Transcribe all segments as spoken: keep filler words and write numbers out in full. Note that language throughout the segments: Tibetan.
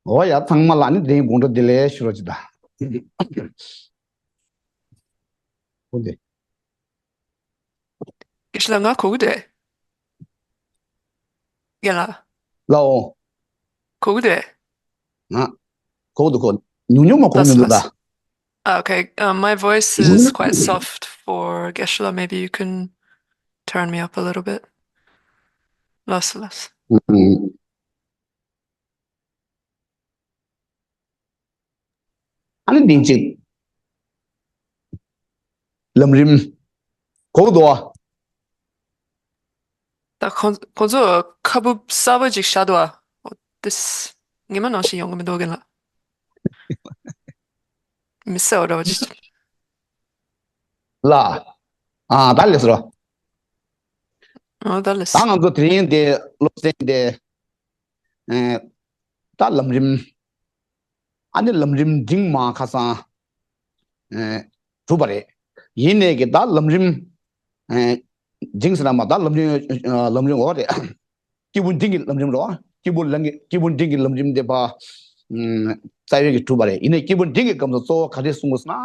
འོ་ཡ། ཚང་མ་ལ་ནི་དེ་རིང་དགོང་དྲོ་བདེ་ལེགས་ཞུ་རོགས་གྱིས་ད། ཧོ་དེ། དགེ་བཤེས་ལགས། ང་གོ་གི་རེད། རྒན་ལགས། ལའོ། གོ་གི་རེད། ང་གོ་གི་འདུག་གོ། ཉུང་ཉུང་མ་གོ་མི་འདུག་ད། ལགས་སོ། Ah, okay. Uh, my voice is quite soft for དགེ་བཤེས་ལགས. Maybe you can turn me up a little bit. ལགས་སོ། ལགས་སོ། ཨ་ནི་འདི་གཅིག་ལམ་རིམ། གོ་གི་འདུག་ད་ཁོང་ཁོང་ཚོ་ཁ་སྦུབ་གསར་པ་ཅིག་བཞག་འདུག་ཨ། འོ་དེ་ངེས་མ་ནང་བཞིན་ཡོང་གི་མི་འདུག་རྒན་ལགས། མི་གསལ་བ་འདྲ་བ་ཅིག་ལ། ཨ་ད་ལེགས་སོ། ཨ་ད་ལེགས་ད་ང་ཚོ་དེ་རིང་དེ་སློབ་ཚན་དེ། ཨེ། ད་ལམ་རིམ། ཨ་ནི་ལམ་རིམ་འབྲིང་མ་ཁ་སང་། ཨེ། གྲུབ་པ་རེད། ཡིན་ནའི་གི་ད་ལམ་རིམ། ཨེ། འབྲིང་ཟེར་ན་མ་ད་ལམ་རིམ། ཨ། ལམ་རིམ་འོ་རེད། སྐྱེས་བུ་འབྲིང་གི་ལམ་རིམ་རོ། སྐྱེས་བུ་ལམ་གྱི་སྐྱེས་བུ་འབྲིང་གི་ལམ་རིམ་དེ་ཕར། ཨམ། རྩ་བའི་གི་གྲུབ་པ་རེད། ཡིན་ནའི་སྐྱེས་བུ་འབྲིང་གི་སྐབས་སུ་གཙོ་བོ་ག་རེ་གསུང་དགོས་ཟེར་ན།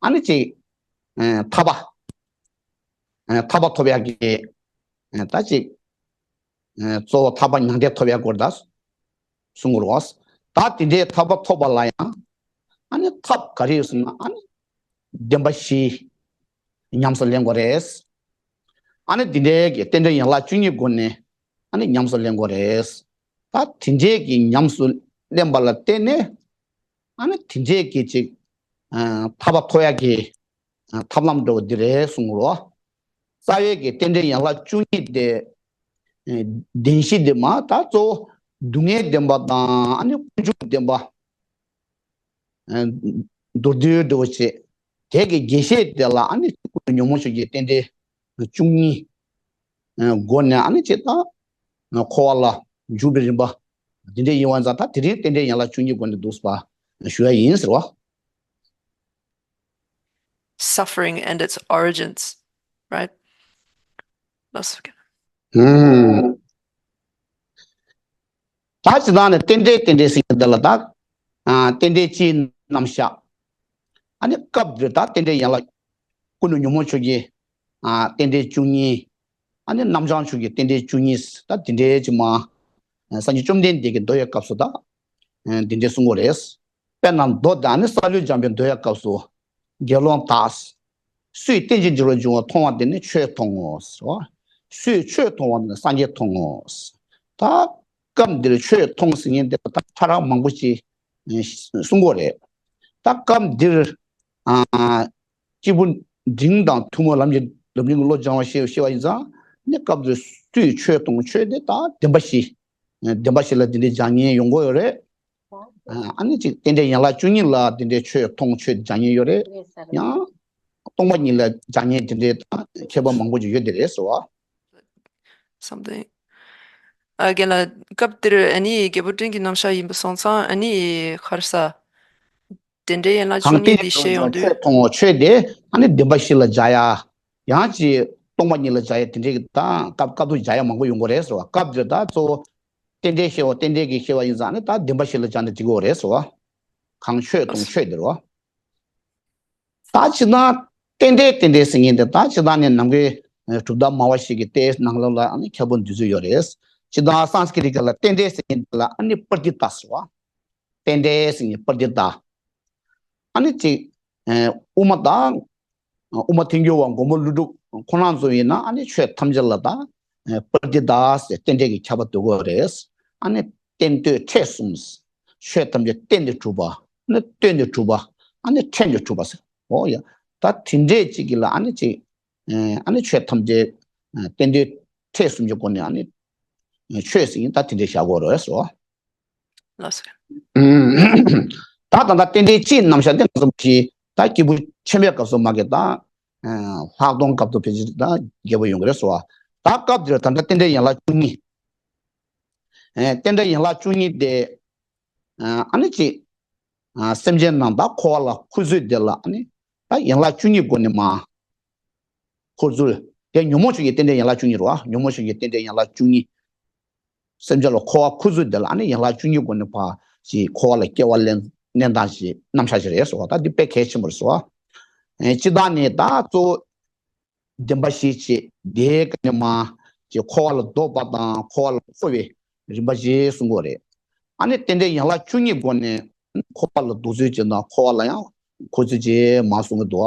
ཨ་ནི་ཅིག་ཨེ། ཐར་པ། ཨེ། ཐར་པ་ཐོབ་ཡག་གི། ཨེ། ད་ཅིག་ཨེ། གཙོ་བོ་ཐར་པ་མྱང་འདས་ཐོབ་ཡག་སྐོར་ད་གསུང་གི་རོ། ད་དེ་འདྲའི་ཐར་པ་ཐོབ་པ་ལ་ཡང་ཨ་ནི་ཐབས་ག་རེ་ཡོད་ཟེར་ན། ཨ་ནི་བདེན་པ་བཞི་ཉམས་སུ་ལེན་དགོས་རེད། ཨ་ནི་དེ་འདྲའི་གི་རྟེན་འབྲེལ་ཡན་ལག་བཅུ་གཉིས་སྒོ་ནས་ཨ་ནི་ཉམས་སུ་ལེན་དགོས་རེད། ད་དེ་འདྲའི་གི་ཉམས་སུ་ལེན་པ་ལ་བརྟེན་ནས་ཨ་ནི་དེ་འདྲའི་གི་ཅིག་ཨ། ཐར་པ་ཐོབ་ཡག་གི་ཨ། ཐབས་ལམ་འདྲ་བོ་འདི་རེད་གསུང་གི་རོ། རྩ་བའི་གི་རྟེན་འབྲེལ་ཡན་ལག་བཅུ་གཉིས་དེ། ཨེ། བདེན་བཞི་དེ་མ་ད་གཙོ་བོ་སྡུག་བསྔལ་བདེན་པ་དང་ཨ་ནི་ཀུན་འབྱུང་བདེན་པ། ཨེ། མདོར་བསྡུས་འདྲ་བོ་བྱས། དེ་གི་རྒྱས་བཤད་དེ་ལ་ཨ་ནི་ཀུན་ཏུ་ཉོན་མོངས་ཕྱོགས་ཀྱི་རྟེན་འབྲེལ་བཅུ་གཉིས། ཨེ། སྒོ་ནས་ཨ་ནི་ཅིག་ད་འཁོར་བ་ལ་འཇུག་པའི་རིམ་པ་འདི་འདྲ་ཡིན་པ་ཙང་། ད་དེ་རིང་རྟེན་འབྲེལ་ཡན་ལག་བཅུ་གཉིས་སྒོ་ནས་འདུག་པ་ཞུ་ཡ་ཡིན་ཟེར་བ། Suffering and its origins, right? ལགས་སོ། ཨུམ། ད་སྤྱིར་བཏང་ནས་རྟེན་འབྲེལ་རྟེན་འབྲེལ་ཟེར་མཁན་འདི་ལ་ད། ཨ། རྟེན་འབྲེལ་སྤྱིའི་རྣམ་གཞག་ཨ་ནི་སྐབས་འདིར་ད་རྟེན་འབྲེལ་ཡན་ལག་ཀུན་ཏུ་ཉོན་མོངས་ཕྱོགས་ཀྱི། ཨ། རྟེན་འབྲེལ་བཅུ་གཉིས། ཨ་ནི་རྣམ་བྱང་ཕྱོགས་ཀྱི་རྟེན་འབྲེལ་བཅུ་གཉིས། ད་འདི་འདྲའི་ཅིག་མ། སངས་རྒྱས་བཅོམ་ལྡན་འདས་ཀྱིས་མདོ་ཡི་སྐབས་སུ་ད། ཨ། འདི་འདྲའི་གསུང་གི་རེད། དཔེར་ན་མདོ་དང་ནི་སཱ་ལུ་འཇམ་པའི་མདོ་ཡི་སྐབས་སུ། དགེ་སློང་དག་སུས་རྟེན་ཅིང་འབྲེལ་བར་འབྱུང་བ་མཐོང་བ་དེ་ནི་ཆོས་མཐོང་ངོ་། སུས་ཆོས་མཐོང་བ་དེ་ནི་སངས་རྒྱས་མཐོང་ངོ་། ད་སྐབས་འདིར་ཆོས་མཐོང་ཟེར་མཁན་དེ་ད་ཕྲ་རགས་མང་པོ་ཞིག་གསུང་གི་རེད། ད་སྐབས་འདིར། ཨ། སྐྱེས་བུ་འབྲིང་དང་ཐུན་མོང་ལམ་གྱི་ལམ་རིམ་གྱི་བློ་སྦྱང་བ་ཞེས་བཤད་པ་ཡིན་ཙང་། ནི་སྐབས་འདིར་སུས་ཆོས་མཐོང་། ཆོས་དེ་ད་བདེན་པ་བཞི། བདེན་པ་བཞི་ལ་འདི་འདྲའི་སྦྱང་མཁན་ཡོང་གི་ཡོད་རེད། ཨ་ནི་ཅིག་རྟེན་འབྲེལ་ཡན་ལག་བཅུ་གཉིས་ལ་འདི་འདྲའི་ཆོས་མཐོང་ཆོས་སྦྱང་མཁན་ཡོད་རེད། ཡང་སྟོང་པ་ཉིད་ལ་སྦྱང་མཁན་འདི་འདྲའི་ད་མཁས་པ་མང་པོ་ཅིག་ཡོད་དེ་རེད་ཟེར་བ། Something. ཨ། རྒན་ལགས། སྐབས་འདིར་ཨ་ནི་རྒྱལ་པོ་འབྲིང་གི་རྣམ་གཞག་ཡིན་པ་སོང་ཙང་། ཨ་ནི་ག་རེ་ཟ། རྟེན་འབྲེལ་ཡན་ལག་བཅུ་གཉིས་དེ་བཤད་ཡོང་དུས། ཆོས་མཐོང་ངོ་། ཆོས་དེ་ཨ་ནི་བདེན་པ་བཞི་ལ་སྦྱར་ཡ། ཡང་ཅིག་སྟོང་པ་ཉིད་ལ་སྦྱར་ཡ་དེ་འདྲའི་གི་ད་སྐབས་སྐབས་སུ་སྦྱར་ཡ་མང་པོ་ཡོང་གི་རེད་ཟེར་བ། སྐབས་འདིར་ད་གཙོ་བོ་རྟེན་འབྲེལ་བཤད་པ། རྟེན་འབྲེལ་གྱི་བཤད་པ་ཡིན་ཙང་ནི་ད་བདེན་པ་བཞི་ལ་སྦྱར་ན་འགྲིག་གི་རེད་ཟེར་བ། གང་ཆོས་དང་ཆོས་དེ་རེད་བ། ད་ཕྱི་ནང་རྟེན་འབྲེལ་རྟེན་འབྲེལ་ཟེར་མཁན་དེ་ད་ཕྱི་ནང་ནས་ནམ་མཁའི་གྲུབ་མཐའ་སྨྲ་བ་ཞིག་གི་ཏེ་ནང་ལོགས་ལ་ཨ་ནི་ཁྱད་པར་འདུས་ཚུལ་ཡོད་རེད། ཕྱི་ནང་སཾ་སྐྲྀ་ཏ་ལ་རྟེན་འབྲེལ་ཟེར་མཁན་དེ་ལ་ཨ་ནི་པྲ་ཏི་ཏ་ཟེར་བ། རྟེན་འབྲེལ་ཟེར་མཁན་པྲ་ཏི་ཏ། ཨ་ནི་ཅིག་ཨ། དབུ་མ་དང་། དབུ་མ་ཐལ་འགྱུར་བ་མགོན་པོ་ཀླུ་སྒྲུབ་ཁོང་རྣམ་ཚོ་ཡིན་ན་ཨ་ནི་ཆོས་ཐམས་ཅད་ལ་ད་པྲ་ཏི་ཏ་ཟེར་རྟེན་འབྲེལ་གྱི་ཁྱད་པར་འདོད་ཀྱི་ཡོད་རེད། ཨ་ནི་རྟེན་ལྟོས་ཕྲད་གསུམ། ཆོས་ཐམས་ཅད་རྟེན་ནས་གྲུབ་པ། ཨ་ནི་ལྟོས་ནས་གྲུབ་པ། ཨ་ནི་ཕྲད་ནས་གྲུབ་པ་ཟེར། འོ་ཡ། ད་དེ་འདྲས་ཅིག་གི་ལ་ཨ་ནི་ཅིག་ཨ་ནི་ཆོས་ཐམས་ཅད་རྟེན་ལྟོས་ཕྲད་གསུམ་གྱི་སྒོ་ནས་ཨ་ནི་ཆོས་ཟེར་མཁན་ད་དེ་འདྲས་བཞག་ཀྱི་ཡོད་རེད་ཟེར་བ། ལགས་སོ། ད་ད་ལྟ་རྟེན་འབྲེལ་སྤྱིའི་རྣམ་གཞག་དེ་ང་ཚོ་ཕྱི་ད་སྐྱེས་བུ་ཆེན་པོའི་སྐབས་སུ་མ་གི་ད། ལྷག་མཐོང་སྐབས་སུ་ཕལ་ཆེར་ད་རྒྱས་པོ་ཡོང་གི་རེད་ཟེར་བ། ད་སྐབས་འདིར་ད་ལྟ་རྟེན་འབྲེལ་ཡན་ལག་བཅུ་གཉིས། ཨེ། རྟེན་འབྲེལ་ཡན་ལག་བཅུ་གཉིས་དེ། ཨ་ནི་ཅིག་ཨ། སེམས་ཅན་རྣམས་ད་འཁོར་བ་ལ་འཁོར་ཚུལ་དེ་ལ་ཨ་ནི་ད་ཡན་ལག་བཅུ་གཉིས་སྒོ་ནས་མ། འཁོར་ཚུལ། དེ་ཉོན་མོངས་ཕྱོགས་ཀྱི་རྟེན་འབྲེལ་ཡན་ལག་བཅུ་གཉིས་རེད་བ། ཉོན་མོངས་ཕྱོགས་ཀྱི་རྟེན་འབྲེལ་ཡན་ལག་བཅུ་གཉིས། སེམས་ཅན་ལ་འཁོར་བ་འཁོར་ཚུལ་དེ་ལ་ཨ་ནི་ཡན་ལག་བཅུ་གཉིས་སྒོ་ནས་ཕར་ ཅིག་འཁོར་བ་ལ་སྐྱེ་བ་ལེན་ལེན་སྟངས་ཤིག་རྣམ་གཞག་ཅིག་རེད་ཟེར་བ། ད་འདི་དཔེ་གལ་ཆེན་པོ་རེད་ཟེར་བ། ཨེ་སྤྱིར་བཏང་ནས་ད་གཙོ་བོ་བདེན་པ་བཞི་བྱས་དེའི་ཀ་ནས་མ་ཅིག་འཁོར་བ་ལ་ལྡོག་པ་དང་འཁོར་བ་ལ་འཁོར་བའི་རིམ་པ་བཞི་གསུང་གི་ཡོད་རེད། ཨ་ནི་རྟེན་འབྲེལ་ཡན་ལག་བཅུ་གཉིས་སྒོ་ནས་འཁོར་བ་ལ་ལྡོག་ཚུལ་བྱས་དང་འཁོར་བ་ལ་ཡང་འཁོར་ཚུལ་བཅས་མ་གསུང་གི་འདུག་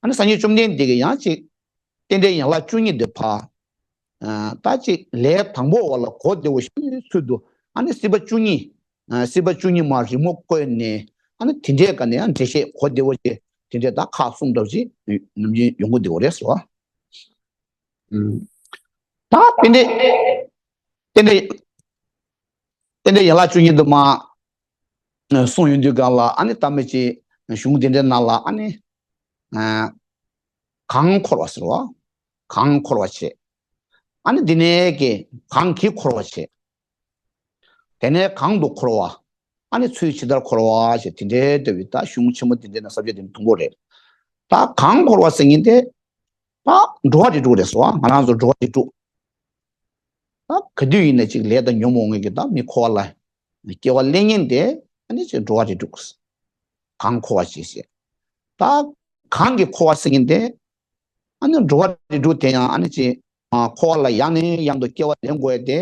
ཨ་ནི་སངས་རྒྱས་བཅོམ་ལྡན་འདས་ཀྱིས་ཡང་ཅིག་རྟེན་འབྲེལ་ཡན་ལག་བཅུ་གཉིས་དེ་ཕར། ཨ་ད་ཅིག་ལས་དང་པོ་བ་ལ་གོ་བདེ་བོ་ཞིག་ཚུལ་དུ། ཨ་ནི་སྲིད་པ་བཅུ་གཉིས། ཨ་སྲིད་པ་བཅུ་གཉིས་མར་རི་མོ་བཀོད་ནས། ཨ་ནི་དེ་འདྲའི་སྒང་ནས་ཡང་འགྲེལ་བཤད་གོ་བདེ་བོ་ཅིག་དེ་འདྲའི་ད་ཁག་གསུམ་འདྲ་བོ་ཅིག་ནམ་རྒྱུན་ཡོང་གི་བདེ་བོ་རེད་ཟེར་བ། ཨུམ། ད་རྟེན་འབྲེལ་རྟེན་འབྲེལ་རྟེན་འབྲེལ་ཡན་ལག་བཅུ་གཉིས་དུ་མ་གསུངས་ཡོང་དུས་སྒང་ལ། ཨ་ནི་ད་མི་ཅིག་གཞུང་དེ་འདྲའི་ནང་ལ། ཨ་ནི་ཨ་གང་འཁོར་བ་ཟེར་བ། གང་འཁོར་བ་བྱེད། ཨ་ནི་འདི་ནས་ཀྱི་གང་གིས་འཁོར་བ་བྱེད། དེ་ནས་གང་དུ་འཁོར་བ། ཨ་ནི་ཚུལ་ཇི་ལྟར་འཁོར་བ་ཞེས་དེ་འདྲའི་ལྟ་བུའི་ད་གཞུང་ཆེན་མོ་དེ་འདྲའི་ནང་ས་བཅད་དེ་མཐོང་གི་རེད། ད་གང་འཁོར་བ་ཟེར་མཁན་དེ་ད་འགྲོ་བ་རིགས་དྲུག་རེད་ཟེར་བ། ང་རང་ཚོ་འགྲོ་བ་རིགས་དྲུག་ད་ག་དུས་ཡིན་ན་ཅིག་ལས་དང་ཉོན་མོངས་ངན་གྱིས་ད་མི་འཁོར་བ་ལ་སྐྱེ་བ་ལེན་མཁན་དེ་ཨ་ནི་ཅིག་འགྲོ་བ་རིགས་དྲུག་གང་འཁོར་བ་ཞེས་བཤད། ད་གང་གིས་འཁོར་བ་ཟེར་མཁན་དེ། ཨ་ནི་འགྲོ་བ་རིགས་དྲུག་དེ་ཡང་ཨ་ནི་ཅིག་ཨ་འཁོར་བ་ལ་ཡང་ནས་ཡང་དུ་སྐྱེ་བ་ལེན་དགོས་ཏེ།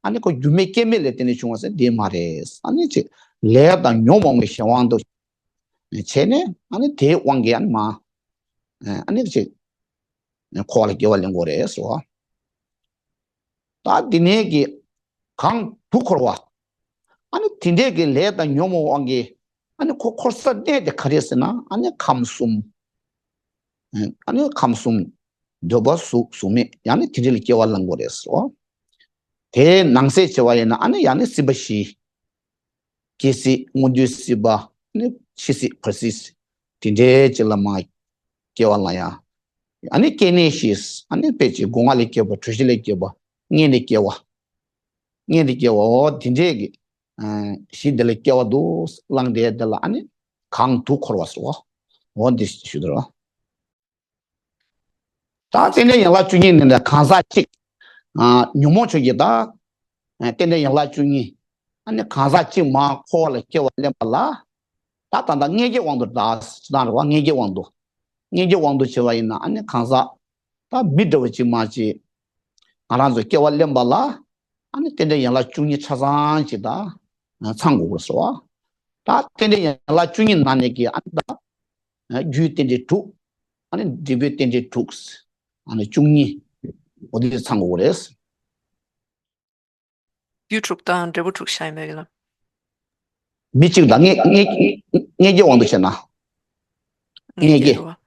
ཨ་ནི་ཁོ་རྒྱུ་མེད་རྐྱེན་མེད་ལ་བརྟེན་ནས་བྱུང་བ་ཟེར་དེ་མ་རེད། ཨ་ནི་ཅིག་ལས་དང་ཉོན་མོངས་པའི་གཞན་དབང་དུ་བྱས་ནས། ཨ་ནི་དེའི་དབང་གིས་ཨ་ནི་མ་ཨ་ནི་ཅིག་འཁོར་བ་ལ་སྐྱེ་བ་ལེན་དགོས་རེད་ཟེར་བ། ད་འདི་ནས་ཀྱི་གང་དུ་འཁོར་བ། ཨ་ནི་དེ་འདྲའི་གི་ལས་དང་ཉོན་མོངས་དབང་གིས་ཨ་ནི་ཁོ་འཁོར་ས་གནས་དེ་ག་རེ་ཟེར་ན། ཨ་ནི་ཁམས་གསུམ། ཨ་ནི་ཁམས་གསུམ། འདོད་པ་གཟུགས་གཟུགས་མེད། ཡང་ནི་དེ་འདྲ་ལ་སྐྱེ་བ་ལེན་དགོས་རེད་ཟེར། དེའི་ནང་གསེས་བྱས་པ་ཡིན་ན། ཨ་ནི་ཡང་ནི་སྲིད་པ་བཞི། སྐྱེ་སྲིད། སྔོན་དུས་སྲིད་པ། ཨ་ནི་འཆི་སྲིད་བར་སྲིད། དེ་འདྲའི་ཅིག་ལ་མ་སྐྱེ་བ་ལེན་ཡ། ཨ་ནི་སྐྱེ་གནས་བཞི། ཨ་ནི་དཔེ་ཅིག་སྒོ་ལྔ་ལས་སྐྱེས་པ། དྲོད་གཤེར་ལས་སྐྱེས་པ། མངལ་ནས་སྐྱེ་བ། མངལ་ནས་སྐྱེ་བ། འོ་དེ་འདྲའི་གི་ཨ་བཞི་དེ་ལ་སྐྱེ་བ་དུ་བླངས་ཏེ། དེ་ལ་ཨ་ནི་གང་དུ་འཁོར་བ་ཟེར་བ། འོ་འདི་ཞུ་དོ། ད་རྟེན་འབྲེལ་ཡན་ལག་བཅུ་གཉིས་ནི་ནི་གང་ཟག་གཅིག་ཨ་ཉོན་མོངས་ཆོས་ཀྱི་ད་རྟེན་འབྲེལ་ཡན་ལག་བཅུ་གཉིས། ཨ་ནི་གང་ཟག་གཅིག་མ་འཁོར་བ་ལ་སྐྱེ་བ་ལེན་པ་ལ། ད་ད་ལྟ་མངལ་སྐྱེས་དབང་དུ་ད་ཅི་ལྟར་རེད་བ། མངལ་སྐྱེས་དབང་དུ། མངལ་སྐྱེས་དབང་དུ་བྱས་པ་ཡིན་ན། ཨ་ནི་གང་ཟག་ད་མི་འདྲ་བ་གཅིག་མ་གཅིག་ང་རང་ཚོ་སྐྱེ་བ་ལེན་པ་ལ། ཨ་ནི་རྟེན་འབྲེལ་ཡན་ལག་བཅུ་གཉིས་ཆ་ཚང་ཅིག་ད་ཚང་དགོས་པར་ཟེར་བ། ད་རྟེན་འབྲེལ་ཡན་ལག་བཅུ་གཉིས་ནང་ནས་ཀྱི་ཨ་ནི་ད་རྒྱུའི་རྟེན་འབྲེལ་དྲུག་ཨ་ནི་འབྲས་བུའི་རྟེན་འབྲེལ་དྲུག་ཨ་ནི་བཅུ་གཉིས། འོ་དེ་ཚང་དགོས་རེད། རྒྱུ་དྲུག་དང་འབྲས་བུ་དྲུག་བཞག་ཡིན་པས་ལ། མི་གཅིག་ལ་མངལ་མངལ་མངལ་སྐྱེས་དབང་དུ་བྱས་ན། མངལ་སྐྱེས།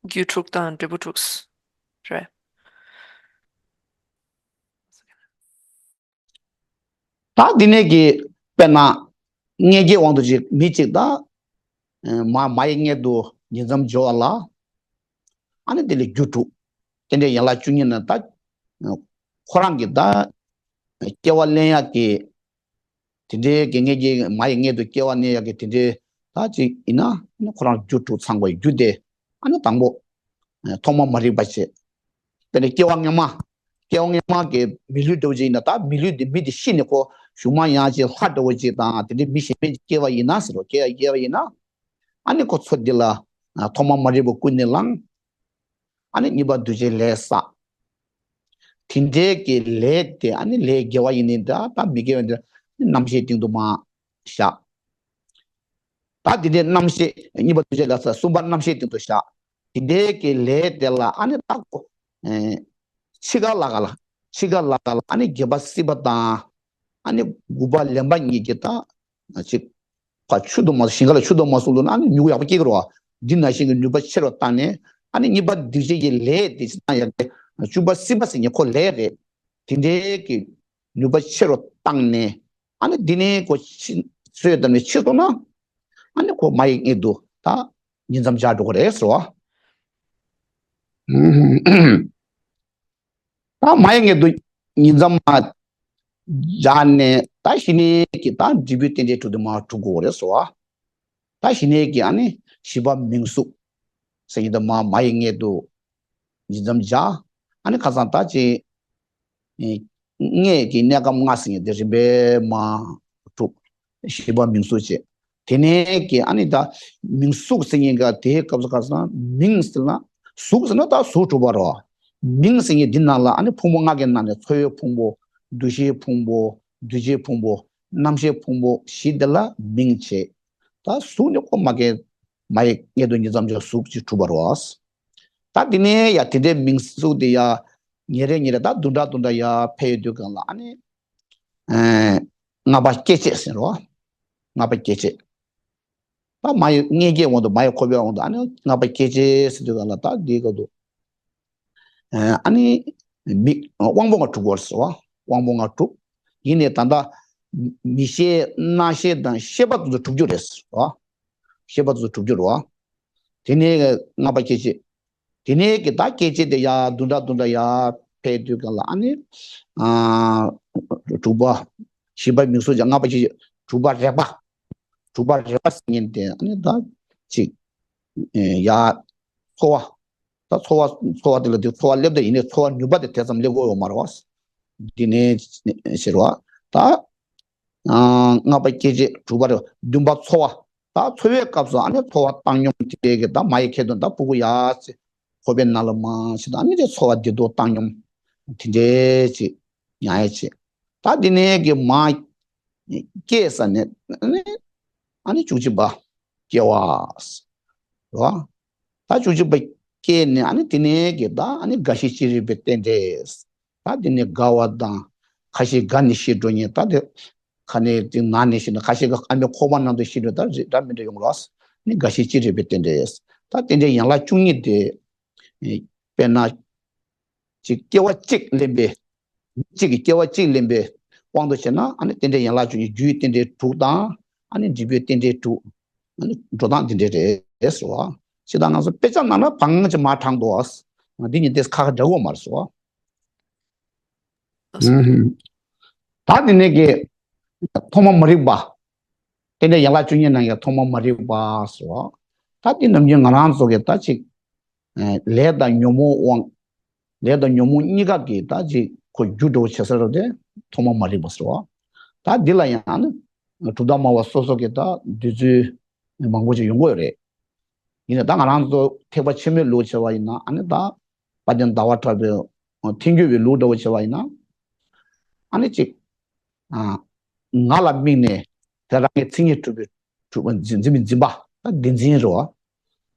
རྒྱུ་དྲུག་དང་འབྲས་བུ་དྲུག་རེད། ད་འདི་ནས་ཀྱི་དཔེར་ན་མངལ་སྐྱེས་དབང་དུ་བྱས་མི་གཅིག་ད་མ་མ་ཡི་མངལ་དུ་ཉིང་མཚམས་སྦྱོར་བ་ལ། ཨ་ནི་དེ་ལ་རྒྱུ་དྲུག་རྟེན་འབྲེལ་ཡན་ལག་བཅུ་གཉིས་ནི་ད་ཁོ་རང་གི་ད་སྐྱེ་བ་ལེན་ཡག་གི་དེ་འདྲའི་གི་མངལ་སྐྱེས་མ་ཡི་མངལ་དུ་སྐྱེ་བ་གནས་ཡག་གི་དེ་འདྲའི་ད་ཅིག་ཡིན་ན། ཨ་ནི་ཁོ་རང་རྒྱུ་དྲུག་ཚང་དགོས། རྒྱུ་དེ་ཨ་ནི་དང་པོ་ཐོག་མ་མ་རིག་པ་བྱས། དེ་ནས་སྐྱེ་བ་སྔ་མ། སྐྱེ་བ་སྔ་མ་གི་མི་ལུས་འདྲ་བོ་ཅིག་ཡིན་ན། ད་མི་ལུས་འདི་མི་འདི་ཤི་ནས་ཁོ་གཞུག་མ་ཡང་ཅིག་ལྷ་འདྲ་བོ་ཅིག་དང་དེ་འདྲའི་མི་གཞན་པའི་སྐྱེ་བ་ཡིན་ན་ཟེར་རོ། སྐྱེ་བ་སྐྱེ་བ་ཡིན་ན། ཨ་ནི་ཁོ་ཚོ་འདི་ལ་ཐོག་མ་མ་རིག་པ་ཀུན་ནས་བསླངས། ཨ་ནི་གཉིས་པ་འདུ་བྱེད་ལས་བསགས། དེ་འདྲའི་གི་ལས་དེ་ཨ་ནི་ལས་དགེ་བ་ཡིན་ནི་འདྲ་ད་མི་དགེ་བ་འདི་རྣམ་ཤེས་སྟེང་དུ་མ་བཞག་ད་དེ་འདྲའི་རྣམ་ཤེས་གཉིས་པ་འདུ་བྱེད་ལས་བསགས། གསུམ་པ་རྣམ་ཤེས་སྟེང་དུ་བཞག་དེ་འདྲའི་གི་ལས་དེ་ལ་ཨ་ནི་ད་ཁོ་ཨེ་འཆི་ཁ་ལ་ག་ལ། འཆི་ཁ་ལ་ག་ལ་ཨ་ནི་བརྒྱད་པ་སྲིད་པ་དང་ཨ་ནི་དགུ་པ་ལེན་པ་གཉིས་ཀྱི་ད་ཅིག་ཕར་ཆུ་དུ་མ་ཞིང་ཁ་ལ་ཆུ་དུ་མ་སོང་ལུགས་ན་ཨ་ནི་མྱུ་གུ་ཡག་པོ་སྐྱེ་གི་རེད་བ། འདི་ནང་བཞིན་གྱི་ནུས་པ་ཆེ་རུ་བཏང་ནས། ཨ་ནི་གཉིས་པ་འདུ་བྱེད་ཀྱི་ལས་དེ་ཅི་ལྟར་ཡག་གི་བཅུ་པ་སྲིད་པ་ཟེར་མཁན་ཁོ་ལས་རེད། དེ་འདྲའི་གི་ནུས་པ་ཆེ་རུ་བཏང་ནས། ཨ་ནི་འདི་ནས་ཁོ་ཤི་སོས་དང་ནས་འཆི་སོང་ན། ཨ་ནི་ཁོ་མ་ཡི་མངལ་དུ་ད་ཉིང་མཚམས་སྦྱར་འགྲོ་གི་རེད་ཟེར་བ། ད་མ་ཡི་མངལ་དུ་ཉིང་མཚམས་མ་སྦྱར་ནས། ད་ཞི་གནས་ཀྱི་ད་འབྲས་བུའི་རྟེན་འབྲེལ་དྲུག་དེ་མ་གྲུབ་དགོས་རེད་ཟེར་བ། ད་ཞི་གནས་ཀྱི་ཨ་ནི་བཞི་པ་མིང་གཟུགས་ཟེར་མཁན་དེ་མ་མ་ཡི་མངལ་དུ་ཉིང་མཚམས་སྦྱར། ཨ་ནི་ཁ་སང་ད་ཅིག་ཨེ་མངལ་གྱི་གནས་སྐབས་ལྔ་ཟེར་མཁན་དེ་རིམ་པས་མ་གྲུབ། བཞི་པ་མིང་གཟུགས་བྱས། དེ་ནས་ཀྱི་ཨ་ནི་ད་མིང་གཟུགས་ཟེར་མཁན་ག་དེའི་སྐབས་སུ་ག་ཟེར་ན་མིང་ཟེར་ན་གཟུགས་ཟེར་ན་ད་གཟུགས་གྲུབ་པ་རེད་བ། མིང་ཟེར་མཁན་འདི་ནང་ལ་ཨ་ནི་ཕུང་པོ་ལྔ་གི་ནང་ནས་ཚོར་བའི་ཕུང་པོ། འདུ་ཤེས་ཕུང་པོ། འདུ་བྱེད་ཕུང་པོ། རྣམ་ཤེས་ཕུང་པོ་བཞི་འདི་ལ་མིང་བྱས། ད་གཟུགས་ནི་ཁོ་མ་གས་མ་ཡི་མངལ་དུ་ཉིད་ཙམ་གྱི་གཟུགས་ཅིག་གྲུབ་པ་རེད་བ། ད་དེ་ནས་ཡ་དེ་འདྲའི་མིང་གཟུགས་དེ་ཡ་ཉིན་རེ་ཉིན་རེ་ད་བདུན་ཕྲག་བདུན་ཕྲག་ཡ་འཕེལ་ཡོང་དུས་སྒང་ལ་ཨ་ནི། ཨེ། ལྔ་པ་སྐྱེ་མཆེད་ཟེར་རོ། ལྔ་པ་སྐྱེ་མཆེད། ད་མ་ཡི་མངལ་སྐྱེས་དབང་དུ་མ་ཡི་འཁོར་བའི་དབང་དུ་ཨ་ནི་ལྔ་པ་སྐྱེ་མཆེད་ཟེར་དུས་སྒང་ལ་ད་འདིའི་སྐབས་དུ། ཨེ། ཨ་ནི། མི་དབང་པོ་ལྔ་གྲུབ་དགོས་ཟེར་བ། དབང་པོ་ལྔ་གྲུབ། ཡིན་ནའི་ད་ལྟ་མིག་ཤེས་རྣ་ཤེས་དང་ཤེས་པ་དེ་ཚོ་གྲུབ་རྒྱུ་རེད་ཟེར་བ། ཤེས་པ་དེ་ཚོ་གྲུབ་རྒྱུ་རེད་བ། དེ་ནས་ལྔ་པ་སྐྱེ་མཆེད། དེ་ནས་ཀྱི་ད་སྐྱེ་མཆེད་དེ་ཡར་བདུན་ཕྲག་བདུན་ཕྲག་ཡར་འཕེལ་དུས་སྒང་ལ་ཨ་ནི། ཨ། དྲུག་པ། བཞི་པ་མིང་གཟུགས་ཀྱི་ལྔ་པ་སྐྱེ་མཆེད་དྲུག་པ་རེག་པ། དྲུག་པ་རེག་པ་ཟེར་མཁན་དེ་ཨ་ནི་ད་ཅིག་ཨེ། ཡར་ཚོར་བ། ད་ཚོར་བ་ཚོར་བ་དེ་ལ་དེ་ཚོར་བ་སླེབས་ད་ཡིན་ནའི་ཚོར་བ་ནུས་པ་དེ་དེ་ཙམ་སླེབས་ཀྱི་ཡོད་མ་རེད་བ། འདི་ནས་ཟེར་བ། ད། ཨ། ལྔ་པ་སྐྱེ་མཆེད་དྲུག་པ་རེད། བདུན་པ་ཚོར་བ། ད་ཚོར་བའི་སྐབས་སུ་ཨ་ནི་ཚོར་བ་བཏང་སྙོམས་དེ་གི་ད་མ་ཡི་ཁྱེར་དུས་ད་ཕྲུ་གུ་ཡར་ཅིག་འཁོར་བའི་ནང་ལ་མར་ཅིག་ད་ཨ་ནི་དེ་ཚོར་བ་བདེ་སྡུག་བཏང་སྙོམས་དེ་འདྲའི་ཅིག་ཉར་ཡ་ཅིག་ད་དེ་ནས་ཀྱི་མ་སྐྱེས་ས་ནས་ཨ་ནི་ཨ་ནི་བཅུ་གཅིག་པ་སྐྱེ་བ། རེད་བ། ད་བཅུ་གཅིག་པ་སྐྱེས་ནས་ཨ་ནི་དེ་ནས་ཀྱི་ད་ཨ་ནི་རྒ་ཤི་ཅི་རིགས་པའི་རྟེན་འབྲེལ། ད་དེ་ནས་རྒ་བ་དང་། ཁ་ཤས་རྒ་ནས་ཤི་འགྲོ་མཁན། ད་དེ་ཁ་ནས་དེ་ན་ནས་ཤི་ན། ཁ་ཤས་ཀྱི་ཨ་མའི་ཁོག་པ་ནང་དུ་ཤི་འགྲོ། ད་རེད་འདྲ་མི་འདྲ་ཡོང་རོགས། ནི་རྒ་ཤི་ཅི་རིགས་པའི་རྟེན་འབྲེལ། ད་རྟེན་འབྲེལ་ཡན་ལག་བཅུ་གཉིས་དེ། དཔེར་ན། ཅིག་སྐྱེ་བ་གཅིག་ལེན་པའི། གཅིག་གི་སྐྱེ་བ་གཅིག་ལེན་པའི་དབང་དུ་བྱས་ན་ཨ་ནི་རྟེན་འབྲེལ་ཡན་ལག་བཅུ་གཉིས། རྒྱུའི་རྟེན་འབྲེལ་དྲུག་དང་། ཨ་ནི་འབྲས་བུའི་རྟེན་འབྲེལ་དྲུག་ཨ་ནི་འགྲོ་སྟངས་འདི་འདྲའི་རེད་ཟེར་བ། ཅི་ལྟར་ང་ཚོ་དཔེ་ཆ་ནང་ལ་བང་ཅིག་མར་དྲངས་འདུག་བ། འདི་གཉིས་དེ་ཁ་ཁ་འདྲ་གོ་མ་རེད་ཟེར་བ། ཨུམ། ད་དེ་ནས་ཀྱི་ཐོག་མ་མ་རིག་པ། རྟེན་འབྲེལ་ཡན་ལག་བཅུ་གཉིས་ནང་གི་ཐོག་མ་མ་རིག་པ་ཟེར་བ། ད་དེ་ནམ་རྒྱུན་ང་རང་ཚོ་གི་ད་ཅིག་ལས་དང་ཉོན་མོངས་དབང་། ལས་དང་ཉོན་མོངས་གཉིས་ཀ་གིས་ད་ཅིག་ཁོ་རྒྱུ་འགྲོ་བྱེད་ས་རེད་དེ། ཐོག་མ་མ་རིག་པ་ཟེར་བ། ད་འདི་ལ་ཡང་ཨ་ནི་གྲུབ་མཐའ་སྨྲ་བ་སོ་སོ་གི་ད་འདོད་ཚུལ་མང་པོ་ཅིག་ཡོང་གི་ཡོད་རེད། ཡིན་ནའི་ད་ང་རང་ཚོ་ཐེག་པ་ཆེན་པོའི་ལུགས་བྱས་པ་ཡིན་ན་ཨ་ནི་ད་དཔལ་ལྡན་ཟླ་བ་གྲགས་པའི་ཐལ་འགྱུར་བའི་ལུགས་འདྲ་བོ་བྱས་པ་ཡིན་ན། ཨ་ནི་ཅིག་ཨ། ང་ལ་དམིགས་ནས་དེ་རང་གི་མཚན་ཉིད་གྲུབ་པའི། གྲུབ་པ་འཛིན་འཛིན་པའི་འཛིན་པ་ད་བདེན་འཛིན་རེད་བ།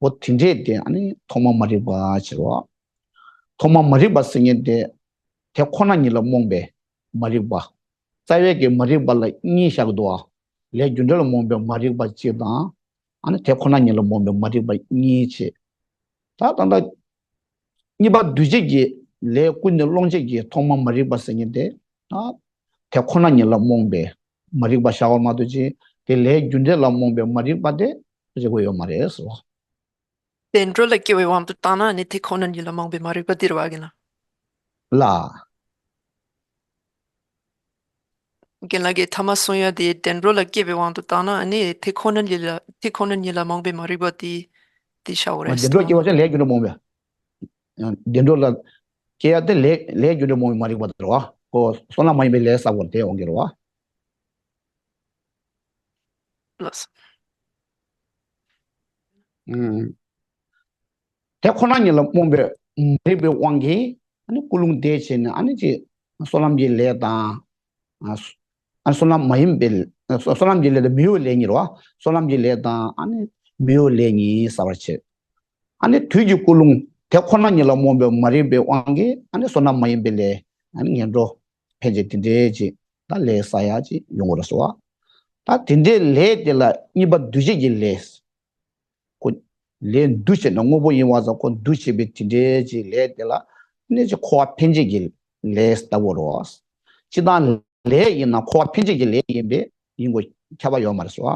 འོ་དེ་འདྲས་དེ་ཨ་ནི་ཐོག་མ་མ་རིག་པ་ཟེར་བ། ཐོག་མ་མ་རིག་པ་ཟེར་མཁན་དེ། དེ་ཁོ་ན་ཉིད་ལ་རྨོངས་པའི་མ་རིག་པ། རྩ་བའི་གི་མ་རིག་པ་ལ་གཉིས་བཞག་འདུག་བ། ལས་རྒྱུ་འབྲས་ལ་རྨོངས་པའི་མ་རིག་པ་གཅིག་དང་། ཨ་ནི་དེ་ཁོ་ན་ཉིད་ལ་རྨོངས་པའི་མ་རིག་པ་གཉིས་བྱས། ད་ད་ལྟ་གཉིས་པ་འདུས་བྱས་ཀྱི་ལས་ཀུན་ནས་སློང་བྱེད་ཀྱི་ཐོག་མ་མ་རིག་པ་ཟེར་མཁན་དེ། ད་དེ་ཁོ་ན་ཉིད་ལ་རྨོངས་པའི་མ་རིག་པ་བཞག་པ་མ་གཏོགས་ཅི། དེ་ལས་རྒྱུ་འབྲས་ལ་རྨོངས་པའི་མ་རིག་པ་དེ་རེག་གི་ཡོད་མ་རེད་ཟེར་བ། བདེ་འགྲོ་ལ་སྐྱེ་བའི་དབང་དུ་བཏང་ན་ནི་དེ་ཁོ་ན་ཉིད་ལ་རྨོངས་པའི་མ་རིག་པ་འདི་རེད་བ་རྒན་ལགས། ལ། རྒན་ལགས་ཀྱིས་ཐ་མ་གསུང་ཡ་དེ་བདེ་འགྲོ་ལ་སྐྱེ་བའི་དབང་དུ་བཏང་ན་ནི་དེ་ཁོ་ན་ཉིད་ལ་དེ་ཁོ་ན་ཉིད་ལ་རྨོངས་པའི་མ་རིག་པ་དེ་དེ་བྱའོ་རེད་བདེ་འགྲོ་སྐྱེ་བ་ཟེར་ལས་རྒྱུ་འབྲས་རྨོངས་པའི། བདེ་འགྲོ་ལ་སྐྱེ་ཡ་དེ་ལས་ལས་རྒྱུ་འབྲས་རྨོངས་པའི་མ་རིག་པ་དེ་རེད་བ། ཁོ་བསོད་ནམས་མ་ཡིན་པའི་ལས་བསགས་པ་དེ་འོང་གི་རེད་བ། ལགས་སོ། ཨུམ། དེ་ཁོ་ན་ཉིད་ལ་རྨོངས་པའི་མ་རིག་པའི་དབང་གིས་ཨ་ནི་ཀུན་སློང་དེ་བྱས་ནས་ཨ་ནི་ཅིག་བསོད་ནམས་ཀྱི་ལས་དང་། ཨ་བསོད་ནམས་མ་ཡིན་པའི་བསོད་ནམས་ཀྱི་ལས་དང་མི་འོས་ལས་གཉིས་རེད་བ། བསོད་ནམས་ཀྱི་ལས་དང་ཨ་ནི་མི་འོས་ལས་གཉིས་བསགས་པར་བྱེད། ཨ་ནི་དུས་ཀྱི་ཀུན་སློང་དེ་ཁོ་ན་ཉིད་ལ་རྨོངས་པའི་མ་རིག་པའི་དབང་གིས་ཨ་ནི་བསོད་ནམས་མ་ཡིན་པའི་ལས་ཨ་ནི་ངན་འགྲོ་ཕན་བྱེད་དེ་འདྲའི་ཅིག་ད་ལས་བསགས་ཡ་ཅིག་ཡོང་གི་རེད་ཟེར་བ། ད་དེ་འདྲའི་ལས་དེ་ལ་གཉིས་པ་འདུས་བྱས་ཀྱི་ལས། ཁོ་ལས་འདུ་བྱས་ནས་དངོས་པོ་ཡིན་པ་ཙམ་ཁོ་འདུ་བྱས་པའི་དེ་འདྲའི་ཅིག་ལས་དེ་ལ་ནི་ཅིག་འཁོར་བ་འཕེན་བྱེད་ཀྱི་ལས་ལྟ་བུ་རེད། སྤྱིར་བཏང་ལས་ཡིན་ན་འཁོར་བ་འཕེན་བྱེད་ཀྱི་ལས་ཡིན་པས་ཡིན་དགོས་ཁྱབ་པ་ཡོད་མ་རེད་ཟེར་བ།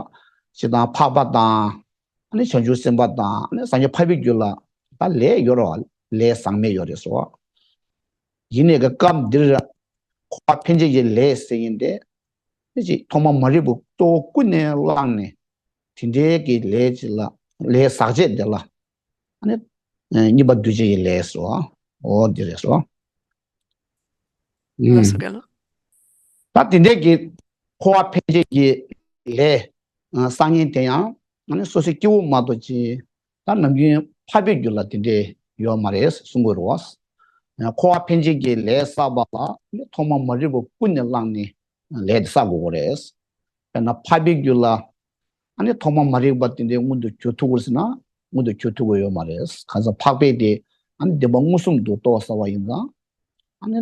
སྤྱིར་བཏང་འཕགས་པ་དང་། ཨ་ནི་བྱང་ཆུབ་སེམས་དཔའ་དང་ཨ་ནི་སངས་རྒྱས་འཕགས་པའི་རྒྱུད་ལ་ད་ལས་ཡོད་རེད་བ། ལས་ཟག་མེད་ཡོད་རེད་ཟེར་བ། ཡིན་ནའི་གི་སྐབས་འདིར་འཁོར་བ་འཕེན་བྱེད་ཀྱི་ལས་ཟེར་མཁན་དེ། ཨ་ནི་ཅིག་ཐོག་མ་མ་རིག་པ་གཙོ་བོ་ཀུན་ནས་བསླངས་ནས། དེ་འདྲའི་གི་ལས་ཅིག་ལ་ལས་ཟག་བཅས་དེ་ལ་ཨ་ནི་གཉིས་པ་འདུས་བྱས་ཀྱི་ལས་སོ། འོ་འདི་རེད་སོ། ལགས་སོ་རྒན་ལགས། ད་དེ་འདྲའི་གི་འཁོར་བ་འཕེན་བྱེད་ཀྱི་ ལས་བསགས་མཁན་དེ་ཡང་ཨ་ནི་སོ་སོའི་སྐྱེ་བོ་མ་གཏོགས་ཅིག་ད་ནམ་རྒྱུན་འཕགས་པའི་རྒྱུད་ལ་དེ་འདྲས་ཡོད་མ་རེད་གསུང་གི་རེད་བ། འཁོར་བ་འཕེན་བྱེད་ཀྱི་ལས་བསགས་པ་ལ་ཐོག་མ་མ་རིག་པ་ཀུན་ནས་བསླངས་ནས་ལས་དེ་བསགས་དགོས་ཀྱི་རེད། དཔེར་ན་འཕགས་པའི་རྒྱུད་ལ་ཨ་ནི་ཐོག་མ་མ་རིག་པ་དེ་འདྲའི་མངོན་དུ་གྱུར་ཐུབ་ཀྱི་རེད་ཟེར་ན་མངོན་དུ་གྱུར་ཐུབ་ཀྱི་ཡོད་མ་རེད། གང་ཟེར་འཕགས་པའི་དེ་ཨ་ནི་བདེན་པ་མངོན་སུམ་དུ་རྟོགས་ཚར་བ་ཡིན་ཙང་ཨ་ནི་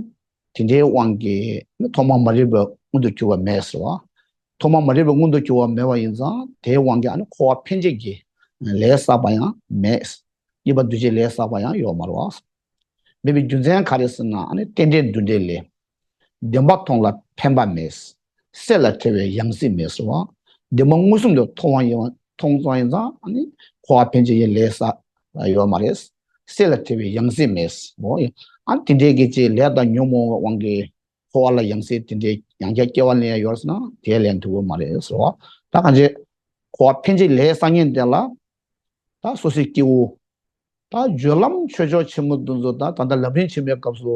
དེ་འདྲའི་དབང་གིས་ཨ་ནི་ཐོག་མ་མ་རིག་པ་མངོན་དུ་གྱུར་པ་མེད་ཟེར་བ། ཐོག་མ་མ་རིག་པ་མངོན་དུ་གྱུར་པ་མེད་པ་ཡིན་ཙང་དེའི་དབང་གིས་ཨ་ནི་འཁོར་བ་འཕེན་བྱེད་ཀྱི་ལས་བསགས་པ་ཡང་མེད། གཉིས་པ་འདུས་བྱས་ལས་བསགས་པ་ཡང་ཡོད་མ་རེད་བ། མེད་པའི་རྒྱུ་མཚན་ག་རེ་ཟེར་ན་ཨ་ནི་རྟེན་འབྲེལ་འདུ་འབྲལ་ལས། བདེན་པ་མཐོང་ལ་འཕེན་པ་མེད། གསལ་ལ་བྲལ་བའི་ཡང་སྲིད་མེད་ཟེར་བ། བདེན་པ་མངོན་སུམ་དུ་མཐོང་བ་ཡིན་མཐོང་ཙང་ཡིན་ཙང་ཨ་ནི་འཁོར་བ་འཕེན་བྱེད་ཀྱི་ལས་བསགས་ཡོད་མ་རེད། གསལ་ལ་བྲལ་བའི་ཡང་སྲིད་མེད་ཟེར་བ། ཨ་ནི་དེ་འདྲའི་གི་ཅིག་ལས་དང་ཉོན་མོངས་དབང་གིས་འཁོར་བ་ལ་ཡང་སྲིད་དེ་འདྲའི་ཡང་བསྐྱར་སྐྱེ་བ་ལེན་ཡ་ཡོད་ཟེར་ན་དེ་ལེན་ཐུབ་ཀྱི་མ་རེད་ཟེར་བ། ད་གང་ཅི་འཁོར་བ་འཕེན་བྱེད་ལས་བསགས་མཁན་དེ་ལ་ད་སོ་སོའི་སྐྱེ་བོ། ད་སྦྱོར་ལམ་ཆོས་མཆོག་ཆེན་མོ་འདི་ཚོ་ད་ད་ལྟ་ལམ་རིམ་ཆེན་མོའི་སྐབས་སུ་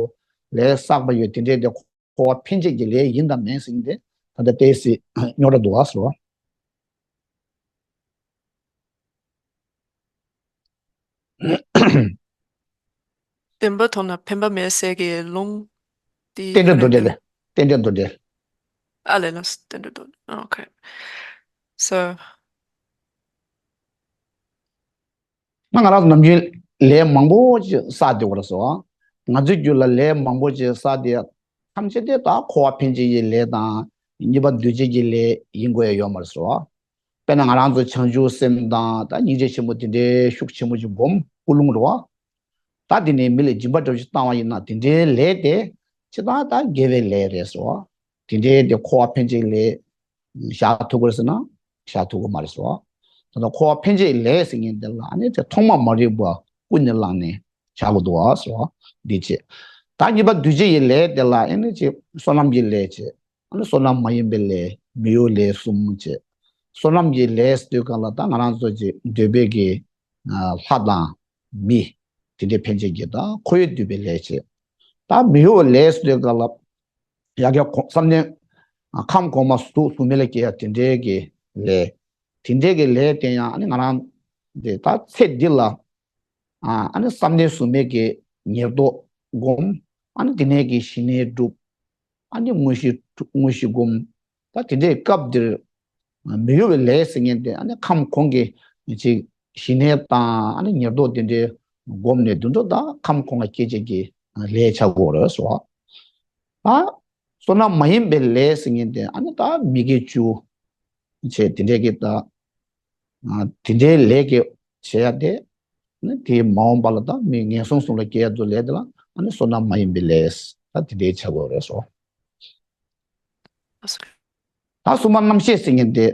ལས་བསགས་པ་ཡོད་དེ་འདྲའི་དེ་འཁོར་བ་འཕེན་བྱེད་ཀྱི་ལས་ཡིན་དང་མིན་ཟེར་མཁན་དེ་ད་ལྟ་ཏོག་ཙམ་རྙོག་དྲ་འདུག་ཨ་ཟེར་བ། བདེན་པ་མཐོང་ན་འཕེན་པ་མེད་ཟེར་གྱི་ལུང་དེ་རྟེན་འབྲེལ་འདུ་འབྲེལ་ལས། རྟེན་འབྲེལ་འདུ་འབྲེལ། ཨ་ལས་ལ་རྟེན་འབྲེལ་འདུ་འབྲེལ། ཨོ་ཁེ། སོ། ང་ང་རང་ཚོ་ནམ་རྒྱུན་ལས་མང་པོ་ཅིག་བསགས་བསྡད་པ་རེད་ཟེར་བ། ང་ཚོའི་རྒྱུད་ལ་ལས་མང་པོ་ཅིག་བསགས་བསྡད་ཐམས་ཅད་དེ་ད་འཁོར་བ་འཕེན་བྱེད་ཀྱི་ལས་དང་གཉིས་པ་འདུས་བྱས་ཀྱི་ལས་ཡིན་དགོས་ཡ་ཡོད་མ་རེད་ཟེར་བ། དཔེར་ན་ང་རང་ཚོ་བྱང་ཆུབ་སེམས་དང་ད་སྙིང་རྗེ་ཆེན་པོ་དེ་འདྲའི་ཤུགས་ཆེན་པོ་ཅིག་སྒོམ་ཀུན་སློང་རེད་བ། ད་དེ་ནས་མི་ལ་སྦྱིན་པ་འདྲ་པོ་ཞིག་བཏང་བ་ཡིན་ན་དེ་འདྲའི་ལས་དེ་སྤྱིར་བཏང་ད་དགེ་བའི་ལས་རེད་ཟེར་བ། དེ་འདྲའི་དེ་འཁོར་བ་འཕེན་བྱེད་ལས་བཞག་ཐུབ་ཀྱི་རེད་ཟེར་ན་བཞག་ཐུབ་ཀྱི་མ་རེད་ཟེར་བ། ད་ལྟ་འཁོར་བ་འཕེན་བྱེད་ལས་ཟེར་མཁན་དེ་ལ་ཨ་ནི་དེ་ཐོག་མ་མ་རིག་པ་ཀུན་ནས་བསླངས་ནས་བཞག་དགོས་འདུག་བ་ཟེར་བ་འདི་བྱེད། ད་གཉིས་པ་འདུས་བྱས་ཀྱི་ལས་དེ་ལ་ཨ་ནི་ཅིག་བསོད་ནམས་ཀྱི་ལས་བྱེད། ཨ་ནི་བསོད་ནམས་མ་ཡིན་པའི་ལས་མི་གཡོ་ལས་གསུམ་བྱེད། བསོད་ནམས་ཀྱི་ལས་ཟེར་དུས་གང་ལ་ད་ང་རང་ཚོ་ཅིག་འདོད་པའི་གི་ལྷ་དང་མི་དེ་འདྲའི་འཕེན་བྱེད་ཀྱི་ད་འཁོར་བའི་འདུས་པའི་ལས་བྱེད། ད་མི་གཡོ་བའི་ལས་ཟེར་དུས་གང་ལ་ཡ་གི་བསམ་གཏན་ཁམས་གོང་མ་གཟུགས་གཟུགས་མེད་ལ་སྐྱེ་ཡ་དེ་འདྲའི་གི་ལས། དེ་འདྲའི་གི་ལས་དེ་ཡང་ཨ་ནི་ང་རང་དེ་ད་ཚེ་འདི་ལ་ཨ་ནི་བསམ་གཏན་གཟུགས་མེད་ཀྱི་ཉེར་བསྡོགས་སྒོམ། ཨ་ནི་དེ་ནས་ཀྱི་ཞི་གནས་སྒྲུབ། ཨ་ནི་དངོས་གཞི་དངོས་གཞི་སྒོམ། ད་དེ་འདྲའི་སྐབས་འདིར་མི་གཡོ་བའི་ལས་ཟེར་མཁན་དེ་ཨ་ནི་ཁམས་གོང་གི་ཅིག་ཞི་གནས་དང་ཨ་ནི་ཉེར་བསྡོགས་དེ་འདྲའི་སྒོམ་ནས་དུད་འགྲོ་དང་ཁམས་གོང་ལ་སྐྱེ་བྱེད་ཀྱི་ལས་བྱ་དགོས་རེད་ཟེར་བ། ད་བསོད་ནམས་མ་ཡིན་པའི་ལས་ཟེར་མཁན་དེ་ཨ་ནི་ད་མི་དགེ་བཅུ་བྱས་དེ་འདྲའི་གི་ད་དེ་འདྲའི་ལས་ཀྱི་བྱེད་ཡ་དེ་ནི་དེའི་མ་འོངས་པ་ལ་ད་མི་ངན་སོང་གསུམ་ལ་སྐྱེ་ཡ་དུ་ལས་དེ་ལ་ཨ་ནི་བསོད་ནམས་མ་ཡིན་པའི་ལས་ད་དེ་འདྲའི་བྱ་དགོས་རེད་ཟེར་བ། ད་གསུམ་པ་རྣམ་ཤེས་ཟེར་མཁན་དེ་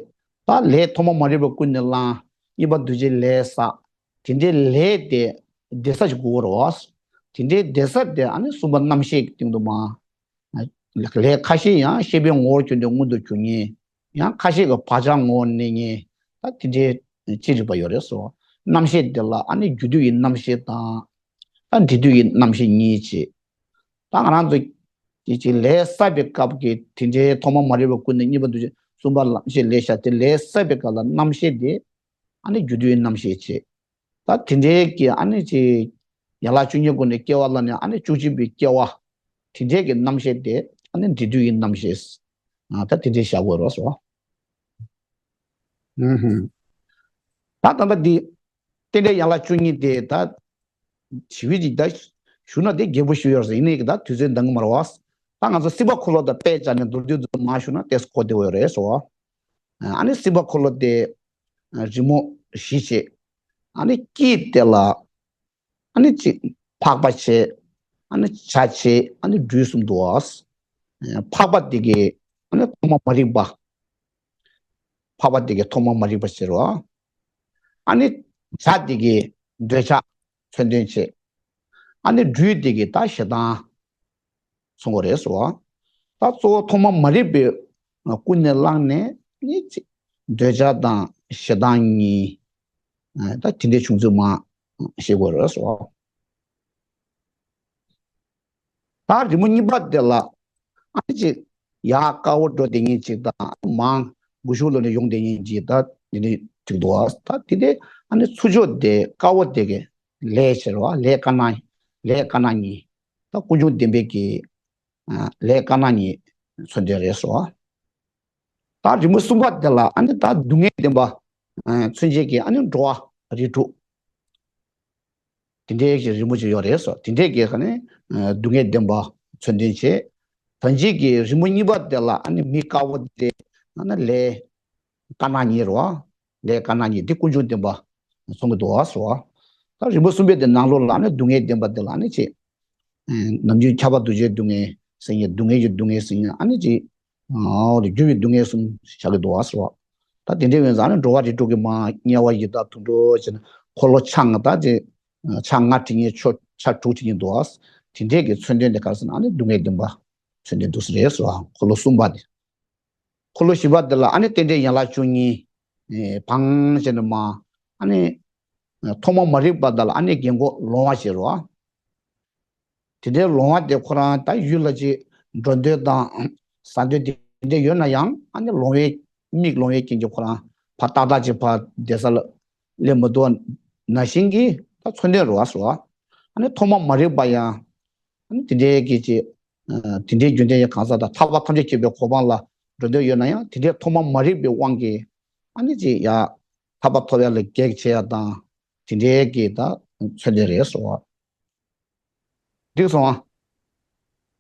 ད་ལས་ཐོག་མ་མ་རིག་པ་ཀུན་ནས་བསླངས། གཉིས་པ་འདུས་བྱས་ལས་བསགས། དེ་འདྲའི་ལས་དེ་བསྡད་ས་ཞིག་དགོས་རེད་བ། དེ་འདྲའི་བསྡད་ས་དེ་ཨ་ནི་གསུམ་པ་རྣམ་ཤེས་ཀྱི་སྟེང་དུ་མ། ལས་ཁ་ཤས་ཡང་ཤེས་པའི་ངོ་བོར་གྱུར་ནས་མངོན་དུ་གྱུར་མཁན། ཡང་ཁ་ཤས་ཀྱི་བག་ཆགས་ངོ་བོར་གནས་མཁན། ད་དེ་འདྲའི་ཅི་རིགས་པ་ཡོད་རེད་ཟེར་བ། རྣམ་ཤེས་དེ་ལ་ཨ་ནི་རྒྱུ་དུས་ཀྱི་རྣམ་ཤེས་དང་། ད་འབྲས་དུས་ཀྱི་རྣམ་ཤེས་གཉིས་བྱས། ད་ང་རང་ཚོ་ཀྱི་ཀྱི་ལས་བསགས་པའི་སྐབས་ཀྱི་དེ་འདྲའི་ཐོག་མ་མ་རིག་པ་ཀུན་ནས་གཉིས་པ་འདུས་བྱས་གསུམ་པ་རྣམ་ཤེས་ལས་བྱ་སྟེ་ལས་བསགས་པའི་སྐབས་ལ་རྣམ་ཤེས་དེ་ཨ་ནི་རྒྱུ་དུས་ཀྱི་རྣམ་ཤེས་བྱས། ད་དེ་འདྲའི་གི་ཨ་ནི་ཅི་ཡན་ལག་བཅུ་གཉིས་སྒོ་ནས་སྐྱེ་བ་ལ་ནི་ཨ་ནི་བཅུ་གཅིག་པའི་སྐྱེ་བ་དེ་འདྲའི་གི་རྣམ་ཤེས་དེ་ཨ་ནི་འབྲས་དུས་ཀྱི་རྣམ་ཤེས། ད་དེ་འདྲའི་བཞག་དགོས་རེད་ཟེར་བ། ད་ད་ལྟ་འདི་རྟེན་འབྲེལ་ཡན་ལག་བཅུ་གཉིས་དེ་ད་ཞི་བའི་ཅིག་ད་ཞུ་ན་དེ་རྒྱས་པོ་ཞུ་ཡོད་ཟེར་ཡིན་ནའི་གི་ད་དུས་ཚོད་འདང་གི་མ་རེད་བ། ད་ང་ཚོ་སྲིད་པ་འཁོར་ལོ་དང་དཔེ་བྱས་ནས་མདོར་བསྡུས་ཙམ་མ་ཞུ་ན་ཏོག་ཙམ་གོ་བདེ་བོ་ཡོད་རེད་ཟེར་བ། ཨ་ནི་སྲིད་པ་འཁོར་ལོ་དེ་རི་མོ་བཞི་བྱས། ཨ་ནི་དཀྱིལ་དེ་ལ་ཨ་ནི་ཅིག་འཕགས་པ་བྱས། ཨ་ནི་བྱ་བྱས། ཨ་ནི་སྦྲུལ་གསུམ་འདུག་བ། འཕགས་པ་དེ་གི་ཨ་ནི་ཐོག་མ་མ་རིག་པ། འཕགས་པ་དེ་གི་ཐོག་མ་མ་རིག་པ་བྱས་རོ། ཨ་ནི་བྱ་དེ་གི་འདོད་ཆགས་མཚོན་དོན་བྱས། ཨ་ནི་སྦྲུལ་དེ་གི་ད་ཞེ་སྡང་གསུང་གི་རེད་ཟེར་བ། ད་གཙོ་བོ་ཐོག་མ་མ་རིག་པའི་ཀུན་ནས་བསླངས་ནས་ནི་ཅིག་འདོད་ཆགས་དང་ཞེ་སྡང་གཉིས། ད་དེ་འདྲའི་བྱུང་ཚུལ་མ་ཤེས་དགོས་རེད་ཟེར་བ། ད་རི་མོ་གཉིས་པ་དེ་ལ་ཨ་ནི་ཅིག་ཡག་དཀར་བོ་འགྲོ་དེ་ཉིད་ཅིག་དང་མང་ དགུ་བཅུ་ལོ་ནས་ཡོང་བསྡད་མཁན་གྱི་ད་དེ་འདྲ་ཅིག་འདུག་ཨ། ད་དེ་འདྲའི་ཨ་ནི་ཚུར་ཕྱོགས་དེ་དཀར་པོ་དེ་གི་ལས་བྱེད་རོགས། ལས་དཀར་ནག་ལས་དཀར་ནག་གཉིས། ད་ཀུན་འབྱུང་བདེན་པའི་གི་ལས་དཀར་ནག་གཉིས་མཚོན་དོན་རེད་སོ། ད་རི་མོ་གསུམ་པ་དེ་ལ་ཨ་ནི་ད་སྡུག་བསྔལ་བདེན་པ་མཚོན་བྱེད་ཀྱི་ཨ་ནི་འགྲོ་བ་རིགས་དྲུག་དེ་འདྲའི་གི་རི་མོ་ཅིག་ཡོད་རེད་སོ། དེ་འདྲའི་གི་ཨ་ནི་སྡུག་བསྔལ་བདེན་པ་མཚོན་དོན་བྱེད། ད་གིན་གྱི་རི་མོ་གཉིས་པ་དེ་ལ་ཨ་ནི་མི་དཀར་པོ་དེ་ཨ་ནི་ལས་དཀར་ནག་གཉིས་རེད་བ། ལས་དཀར་ནག་གཉིས་དེ་ཀུན་འབྱུང་བདེན་པ་མཚོན་གྱི་འདུག་བ་སོ། ད་རི་མོ་གསུམ་པའི་དེ་ནང་ལོགས་ལ་ཨ་ནི་སྡུག་བསྔལ་བདེན་པ་དེ་ལ་ཨ་ནི་ཅིག་ནམ་རྒྱུན་ཁྱབ་པ་འདུ་བྱེད་སྡུག་བསྔལ་ཟེར་མཁན། སྡུག་བསྔལ་གྱི་སྡུག་བསྔལ་ཟེར་མཁན། ཨ་ནི་ཅིག་འོ་དེ་འགྱུར་བའི་སྡུག་བསྔལ་གསུམ་བཞག་གི་འདུག་བ་སོ། ད་དེ་འདྲའི་ཡིན་ཙང་ཨ་ནི་འགྲོ་བ་རིགས་དྲུག་གི་མ་དམྱལ་བ་ཡི་དྭགས་དུད་འགྲོ་བྱས་ནས་འཁོར་ལོ་ཆ་ལྔ་ད་ཅིག་ཆ་ལྔ་བྲི་མཁན་ཆོ་ཆ་དྲུག་བྲི་མཁན་འདུག་བ། དེ་འདྲའི་གི་མཚོན་དོན་དེ་ག་རེ་ཟེར་ན་ཨ་ནི་སྡུག་བསྔལ་བདེན་པ་མཚོན་དོན་འདུག་ས་རེད་སོ། འཁོར་ལོ་གསུམ་པ་དེ། འཁོར་ལོ་བཞི་པ་འདི་ལ་ཨ་ནི་རྟེན་འབྲེལ་ཡན་ལག་བཅུ་གཉིས་འཕངས་བྱས་ནས་མ་ཨ་ནི་ཐོག་མ་མ་རིག་པ་དག་ལ་ཨ་ནི་རྒན་གོག་ལོང་བ་བྱེད་རོགས། དེ་འདྲའི་ལོང་བ་དེ་ཁོ་རང་ད་ཡུལ་ལ་ཅིག་འགྲོ་འདོད་དང་ཟ་འདོད་དེ་འདྲ་ཡོད་ན་ཡང་ཨ་ནི་ལོང་བའི་མིག་ལོང་བའི་རྐྱེན་གྱིས་ཁོ་རང་ཕར་ཏག་ཏག་ཅིག་ཕར་བསྡད་ས་ལ་སླེབས་མི་ཐུབ་པ་ནང་བཞིན་གྱི་ད་མཚོན་དོན་རེད་བ་སོ། ཨ་ནི་ཐོག་མ་མ་རིག་པ་ཡང་ཨ་ནི་དེ་འདྲའི་གི་ཅིག་དེ་འདྲའི་རྒྱུ་ལྡན་གྱི་གང་ཟག་དང་ཐར་པ་ཐམས་ཅད་མཁྱེན་པའི་གོ་འཕང་ལ་འགྲོ་འདོད་ཡོད་ན་ཡང་དེ་འདྲའི་ཐོག་མ་མ་རིག་པའི་དབང་གིས་ཨ་ནི་ཅིག་ཡ་ཐར་པ་ཐོབ་ཡ་ལ་གེགས་བྱེད་ཡ་དང་དེ་འདྲའི་གི་ད་མཚོན་དོན་རེད་སོ། འགྲིག་སོང་ཨ།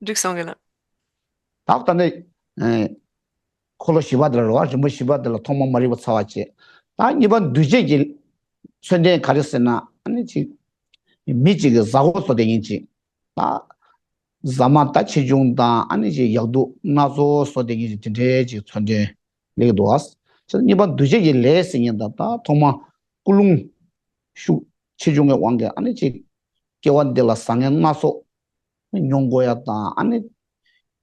འགྲིག་སོང་གི་ལ། ད་ལྟ་ནི་འཁོར་ལོ་བཞི་པ་དེ་ལ་རེད་བ། རི་མོ་བཞི་པ་དེ་ལ་ཐོག་མ་མ་རིག་པ་ཚར་བ་བྱས། ད་གཉིས་པ་འདུས་བྱས་ཀྱི་མཚོན་དོན་ག་རེ་ཟེར་ན་ཨ་ནི་ཅིག་མི་གཅིག་གི་བཟའ་གོ་བཟོ་དེ་ཡིན་ཅིག་ད་ཟ་མ་ད་ཆེ་ཆུང་དང་ཨ་ནི་ཅིག་ཡག་སྡུག་སྣ་ཚོགས་བཟོ་དེ་ཡིན་ཅིག་དེ་འདྲའི་ཅིག་མཚོན་དོན་ལེགས་འདུག་བ། གཉིས་པ་འདུས་བྱས་ཀྱི་ལས་ཟེར་མཁན་ད་ད་ཐོག་མ་ཀུན་སློང་ཤུགས་ཆེ་ཆུང་གི་དབང་གིས་ཨ་ནི་ཅིག་སྐྱེ་བ་འདི་ལ་བཟང་ངན་སྣ་ཚོགས་མྱོང་དགོས་ཡ་དང་ཨ་ནི་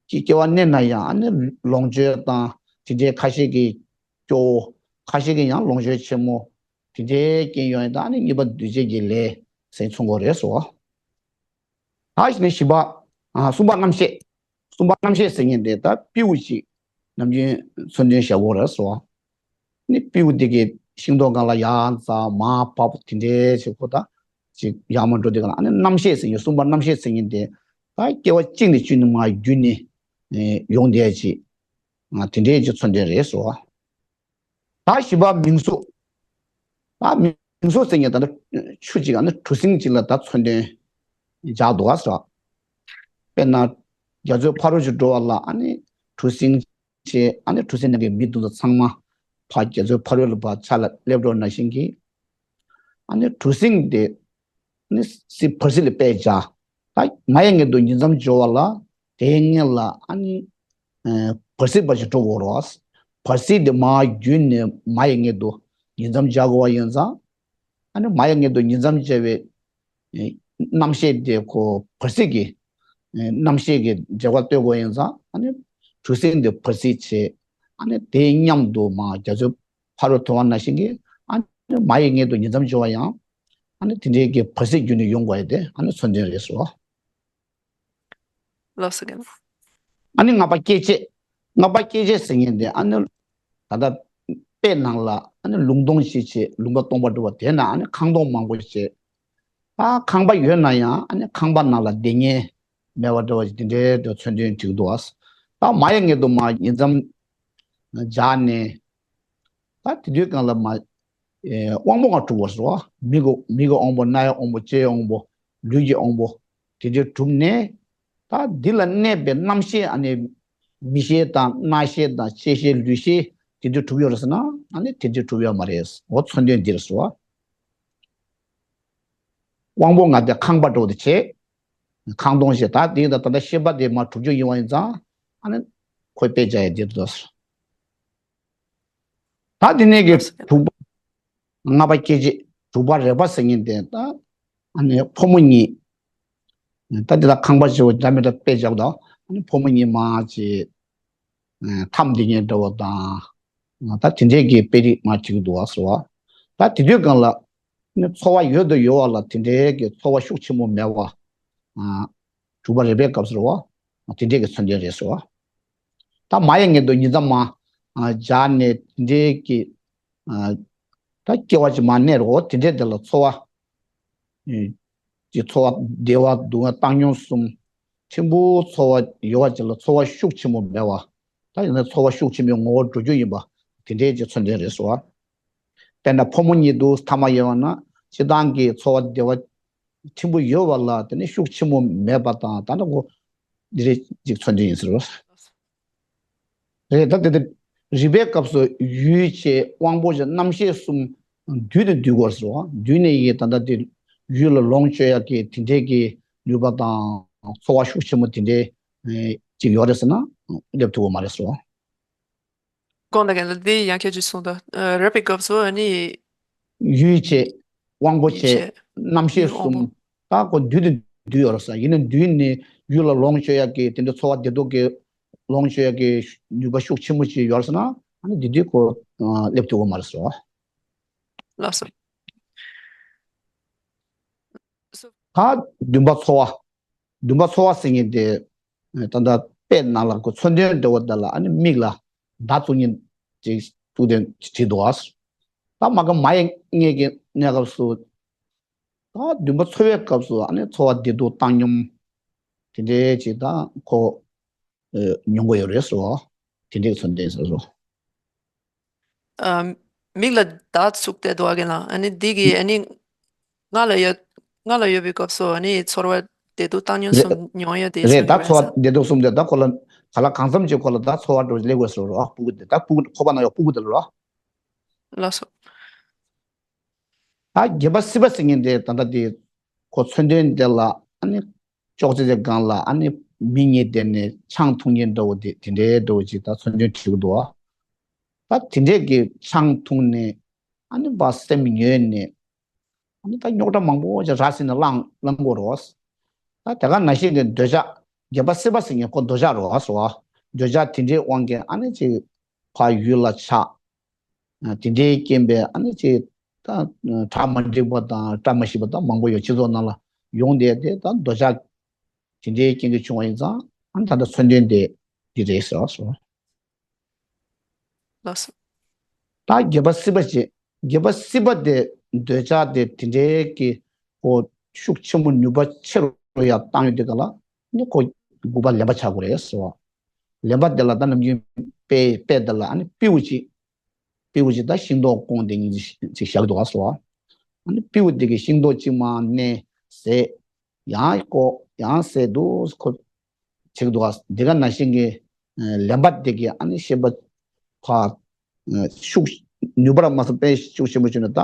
ཅིག་སྐྱེ་བ་གནས་ན་ཡང་ཨ་ནི་ལོངས་སྤྱོད་དང་དེ་འདྲའི་ཁ་ཤས་ཀྱིས་སྐྱོ་བོ། ཁ་ཤས་ཀྱིས་ཡང་ལོངས་སྤྱོད་ཆེན་མོ། དེ་འདྲའི་རྐྱེན་ཡོང་ཡ་དང་ཨ་ནི་གཉིས་པ་འདུས་བྱས་ཀྱི་ལས་ཟེར་མཚོན་གྱི་རེད་སོ། ད་ནི་བཞི་པ། ཨ་གསུམ་པ་རྣམ་ཤེས། གསུམ་པ་རྣམ་ཤེས་ཟེར་མཁན་དེ་ད་སྤྲེའུ་ཞིག་ནམ་རྒྱུན་མཚོན་དོན་བྱ་བོ་རེད་སོ། ནི་སྤྲེའུ་དེ་གི་ཤིང་ཏོག་སྒང་ལ་ཡར་འཛེགས་མར་བབས་དེ་འདྲའི་བྱེད་ཁོ་ད་ཅིག་ཡར་མར་འགྲོ་དུས་སྒང་ལ་ཨ་ནི་རྣམ་ཤེས་ཟེར་མཁན་གསུམ་པ་རྣམ་ཤེས་ཟེར་མཁན་དེ་ད་སྐྱེ་བ་གཅིག་ནས་བཅུ་ནས་མར་བརྒྱུད་ནས་ཡོང་བསྡད་ཅིག་དེ་འདྲའི་ཅིག་མཚོན་དོན་རེད་སོ། ད་བཞི་པ་མིང་གཟུགས། ད་མིང་གཟུགས་ཟེར་མཁན་ད་ལྟ་ཆུ་གཅིག་ཨ་ནི་གྲུ་གཟིངས་གཅིག་ལ་ད་མཚོན་དོན་སྦྱར་འདུག་ག་ཟེར་བ། དཔེར་ན་རྒྱ་མཚོའི་ཕ་རོལ་ཅིག་འགྲོ་བ་ལ་ཨ་ནི་གྲུ་གཟིངས་བྱས་ཨ་ནི་གྲུ་གཟིངས་ནང་གི་མི་དེ་ཚོ་ཚང་མ་ཕར་རྒྱ་མཚོའི་ཕ་རོལ་ལ་ཕར་ཕྱག་ལ་སླེབས་འགྲོ་ནང་བཞིན་གྱི་ཨ་ནི་གྲུ་གཟིངས་དེ་ནི་སྲིད་བར་སྲིད་ལ་དཔེ་བྱས། ད་མ་ཡི་མངལ་དུ་ཉིང་མཚམས་སྦྱོར་བ་ལ་དེའི་སྔོན་ལ་ཨ་ནི་ཨ་བར་སྲིད་པ་ཞིག་འགྲོ་དགོས་རེད་བ། བར་སྲིད་དེ་མར་བརྒྱུད་ནས་མ་ཡི་མངལ་དུ་ཉིང་མཚམས་སྦྱར་དགོས་པ་ཡིན་ཙང་། ཨ་ནི་མ་ཡི་མངལ་དུ་ཉིང་མཚམས་སྦྱར་བའི་ཨ་རྣམ་ཤེས་དེ་ཁོ་བར་སྲིད་ཀྱི་ཨ་རྣམ་ཤེས་ཀྱི་འབྲེལ་བ་གཏོད་དགོས་ཡིན་ཙང་ཨ་ནི་གྲུ་གཟིངས་དེ་བར་སྲིད་བྱས། ཨ་ནི་དེའི་མཉམ་དུ་མར་རྒྱ་མཚོའི་ཕ་རོལ་ཐོན་པ་ནང་བཞིན་གྱི་ཨ་ནི་མ་ཡི་མངལ་དུ་ཉིང་མཚམས་སྦྱོར་བ་ཡང་ཨ་ནི་དེ་འདྲའི་གི་བར་སྲིད་བརྒྱུད་ནས་ཡོང་དགོས་ཡ་དེ་ཨ་ནི་མཚོན་དོན་རེད་སོ། ལགས་སོ་རྒན། ཨ་ནི་ལྔ་པ་སྐྱེ་མཆེད། ལྔ་པ་སྐྱེ་མཆེད་ཟེར་མཁན་དེ་ཨ་ནི་ད་ལྟ་དཔེ་ནང་ལ་ཨ་ནི་ལུང་སྟོང་ཞིག་བྱས། ལུང་པ་སྟོང་པ་འདྲ་བོ་དེ་ན་ཨ་ནི་ཁང་སྟོང་མང་པོ་བྱས། ད་ཁང་པ་ཡོད་ན་ཡང་ཨ་ནི་ཁང་པ་ནང་ལ་བསྡད་མཁན་མེད་པ་འདྲ་བ་ཞིག་དེ་འདྲའི་འདྲ་མཚོན་དོན་བྲིས་འདུག་ཨ། ད་མ་ཡི་མངལ་དུ་མར་ཉིང་མཚམས་སྦྱར་ནས། ད་དེ་དུས་སྒང་ལ་མ་ཨེ་དབང་པོ་ལྔ་གྲུབ་པ་ཟེར་བ། མིག་གི་མིག་གི་དབང་པོ། རྣ་བའི་དབང་པོ། ལྕེའི་དབང་པོ། ལུས་ཀྱི་དབང་པོ། དེ་འདྲའི་གྲུབ་ནས། ད་འདི་ལ་གནས་པའི་རྣམ་ཤེས་ཨ་ནི་མིག་ཤེས་དང་རྣ་ཤེས་དང་ལྕེ་ཤེས་ལུས་ཤེས་དེ་འདྲའི་གྲུབ་ཡོད་རེད་ཟེར་ན་ཨ་ནི་དེ་འདྲའི་གྲུབ་ཡོད་མ་རེད། འོ་མཚོན་དོན་འདི་རེད་ཟེར་བ། དབང་པོ་ལྔ་དེ་ཁང་པ་འདྲ་བོ་དེ་བྱས། ཁང་སྟོང་ཞིག་ད་དེ་ད་ད་ལྟ་ཤེས་པ་དེ་མར་གྲུབ་རྒྱུ་ཡིན་པ་ཡིན་ཙང་ཨ་ནི་ཁོས་དཔེ་བྱས་ཡ་འདི་རེད་ཟེར། ད་དེ་ནས་ཀྱི་དྲུག་པ། ལྔ་པ་སྐྱེ་མཆེད། དྲུག་པ་རེག་པ་ཟེར་མཁན་དེ་ད་ཨ་ནི་ཕོ་མོ་གཉིས། ད་འདི་ལ་ཁང་པ་ཞེ་པོ་འདྲ་མི་འདྲ་དཔེ་བཞག་དང་ཨ་ནི་ཕོ་མོ་གཉིས་མར་ཅིག་འཐམས་བསྡད་མཁན་འདྲ་བོ་དང་། ད་དེ་འདྲའི་གི་དཔེ་རིས་མར་བྲིས་འདུག་བ་ཟེར་བ། ད་དེ་དུས་སྒང་ལ་ནི་ཚོར་བ་ཡོད་དུ་ཡོད་པ་ལ་དེ་འདྲའི་གི་ཚོར་བ་ཤུགས་ཆེན་པོ་མེད་པ། དྲུག་པ་རེག་པའི་སྐབས་སུ་རེད་བ། དེ་འདྲའི་གི་མཚོན་དོན་རེད་ཟེར་བ། ད་མ་ཡི་མངལ་དུ་ཉིང་མཚམས་མར་ ཨ་སྦྱར་ནས་དེ་འདྲའི་གི་ཨ་ད་སྐྱེ་བ་ཅིག་མར་གནས་རོགས། དེ་འདྲའི་དེ་ལ་ཚོར་བ་ཨེ་ཀྱི་ཚོར་བ་བདེ་བ་སྡུག་བསྔལ་བཏང་སྙོམས་གསུམ་ཕྲན་བུ་ཚོར་བ་ཡོད་པ་ཅིག་ལ་ཚོར་བ་ཤུགས་ཆེན་པོ་མེད་པ། ད་ཡིན་ན་ཚོར་བ་ཤུགས་ཆེན་པོའི་ངོ་བོར་འགྲོ་རྒྱུ་ཡིན་པ་དེ་འདྲའི་ཅིག་མཚོན་དོན་རེད་ཟེར་བ། དཔེར་ན་ཕོ་མོ་གཉིས་འདུག་ཐ་མ་ཡོད་པ་ན་སྤྱིར་བཏང་གི་ཚོར་བ་བདེ་བ་ཕྲན་བུ་ཡོད་པ་ལ་དེ་ནི་ཤུགས་ཆེན་པོ་མེད་པ་དང་ད་ནི་གོ་འདི་རེད་ཅིག་མཚོན་དོན་ཡིན་ཟེར་བ། རེད། ད་དེ་དེ་རིག་པའི་སྐབས་སུ་ཡུལ་བྱས་དབང་པོ་བྱས་རྣམ་ཤེས་གསུམ་འདུས་ནས་འདུས་དགོས་ཟེར་བ། འདུས་ནས་ཡིན་ད་ལྟ་དེ་ཡུལ་ལ་ལོངས་སྤྱོད་ཡག་གི་དེ་འདྲའི་གི་ནུས་པ་དང་ཚོར་བ་ཤུགས་ཆེན་པོ་དེ་འདྲའི་ཅིག་ཡོད་རེད་ཟེར་ན་སླེབས་ཐུབ་པ་མ་རེད་ཟེར་བ། དགོངས་དག་ལ་འདི་ཡང་ཁྱད་ཆོས་གསུངས་དང་རབ་པའི་སྐབས་སུ་ཨ་ནི། ཡུལ་བྱས་དབང་པོ་བྱས་རྣམ་ཤེས་གསུམ་ད་ཁོ་འདུས་ཏེ་འདུས་ཡོད་རེད་ས། ཡིན་ན་འདུས་ནས་ཡུལ་ལ་ལོངས་སྤྱོད་ཡག་གི་དེ་འདྲ་ཚོར་བ་བདེ་སྡུག་གི་ལོངས་སྤྱོད་ཡག་གི་ནུས་པ་ཤུགས་ཆེན་པོ་ཅིག་ཡོད་རེད་ཟེར་ན་ཨ་ནི་དེ་དུས་ཁོ་སླེབས་ཐུབ་ཀྱི་མ་རེད་ཟེར་བ། ལགས་སོ། ད་འདུན་པ་ཚོར་བ། འདུན་པ་ཚོར་བ་ཟེར་མཁན་དེ་ད་ལྟ་དཔེ་ནང་ལ་ཁོ་མཚོན་དོན་འདྲ་བོ་དེ་ལ་ཨ་ནི་མིག་ལ་མདའ་བཙུགས་མཁན་ཅིག་བཙུགས་དེ་བྲིས་འདུག་ཨ། ད་མ་ག་མ་ཡི་མངལ་གྱི་གནས་སྐབས་སུ་ད་འདུན་པ་ཚོར་བའི་སྐབས་སུ་ཨ་ནི་ཚོར་བ་བདེ་སྡུག་བཏང་སྙོམས་དེ་འདྲའི་ཅིག་ད་ཁོ་མྱོང་གི་ཡོད་རེད་ཟེར་བ། དེ་འདྲའི་མཚོན་དོན་ཟེར་བ། ཨ། མིག་ལ་མདའ་བཙུགས་ཏེ་འདུག་ག་ལ། ཨ་ནི་འདི་གི་ཨ་ནི་ང་ལ་ཡོད། ང་ལ་ཡོད་པའི་སྐབས་སུ་ཨ་ནི་ཚོར་བ་བདེ་སྡུག་བཏང་སྙོམས་རེད། གསུམ་མྱོང་ཡ་དེ་རེད། ཚོར་ད་བ་ཚོར་བ་བདེ་སྡུག་གསུམ་དེ་ད་ཁོ་ལ་ག་ལ་གང་འཚམ་ཅིག་ཁོ་ལ་ད་ཚོར་བ་འགྲོ་སླེབས་དགོས་ཟེར་རོ། ཨ་སྤུ་གུ་དེ་ད་སྤུ་གུ་ཁོ་པ་ན་ཡོད་སྤུ་གུ་དེ་ལ་རོ། ལགས་སོ། ད་སྒལ་པ་སྲིད་པ་ཟེར་མཁན་དེ་ད་ལྟ་དེ་ཁོ་མཚོན་དོན་དེ་ལ་ཨ་ནི་ཅོག་ཙེ་དེ་སྒང་ལ་ཨ་ནི་མི་གཉིས་བསྡད་ནས་ཆང་འཐུང་མཁན་འདྲ་བོ་དེ་དེ་འདྲའི་འདྲ་བོ་ཅིག་ད་མཚོན་དོན་བྲིས་འདུག་ད་དེ་འདྲས་ཀྱི་ཆང་འཐུང་ནས་ཨ་ནི་བ་སེམས་ཉོས་ནས་ཨ་ནི་ད་རྙོག་དྲ་མང་པོ་ཅིག་ར་བཟི་ནས་བླངས་བླངས་དགོས་རེད། ད་དེ་ག་ནང་བཞིན་གྱི་འདོད་ཆགས་སྒལ་པ་སྲིད་པ་ཟེར་མཁན་ཁོ་འདོད་ཆགས་རེད་ཟེར་བ། འདོད་ཆགས་དེ་འདྲའི་དབང་གིས་ཨ་ནི་ཅིག་ཕ་ཡུལ་ལ་ཆགས། དེ་འདྲའི་རྐྱེན་པས་ཨ་ནི་ཅིག་ད་གྲ་མ་འགྲིག་པ་དང་བཀྲ་མ་ཤིས་པ་དང་མང་པོ་ཡོད། སྤྱི་ཚོགས་ནང་ལ་ཡོང་བསྡད་དེ་ད་འདོད་ཆགས་དེ་འདྲའི་རྐྱེན་གྱིས་བྱུང་བ་ཡིན་ཙང་ཨ་ནི་ད་ལྟ་མཚོན་དོན་དེ་འདི་རེད་ཟེར་བ་སོ། ལགས་སོ། ད་སྒལ་པ་སྲིད་པ་ཅེས་སྒལ་པ་སྲིད་པ་དེ་འདོད་ཆགས་དེ་དེ་འདྲའི་གི་ཧོ་ཤུགས་ཆེན་པོ་ནུས་པ་ཆེ་རུ་ཡར་བཏང་ཡོད་དེ་ག་ལ་ནི་ཁོ་དགུ་པ་ལེན་པ་ཆགས་དགོས་རེད་ཟེར་བ། ལེན་པ་དེ་ལ་ད་ནམ་རྒྱུན་དཔེ་དཔེ་དེ་ལ་ཨ་ནི་སྤྲེའུ་ཅིག་སྤྲེའུ་ཅིག་ད་ཤིང་ཏོག་བཀོང་དེ་ཉིད་ཅིག་བཞག་འདུག་ག་ཟེར་བ། ཨ་ནི་སྤྲེའུ་དེ་གི་ཤིང་ཏོག་ཅིག་མར་མནན་ཟས། ཡང་བཀོག་ཡང་ཟས་འདུག་ཁོ་བྱེད་ཀྱི་འདུག་ག་དེ་ག་ནང་བཞིན་གྱི་ལེན་པ་དེ་གི་ཨ་ནི་ཤེས་པ་ཕར་ཤུགས་ནུས་པ་ར་མ་སོང་དཔེ་ཤུགས་ཆེན་པོ་བྱུང་ནས་ད་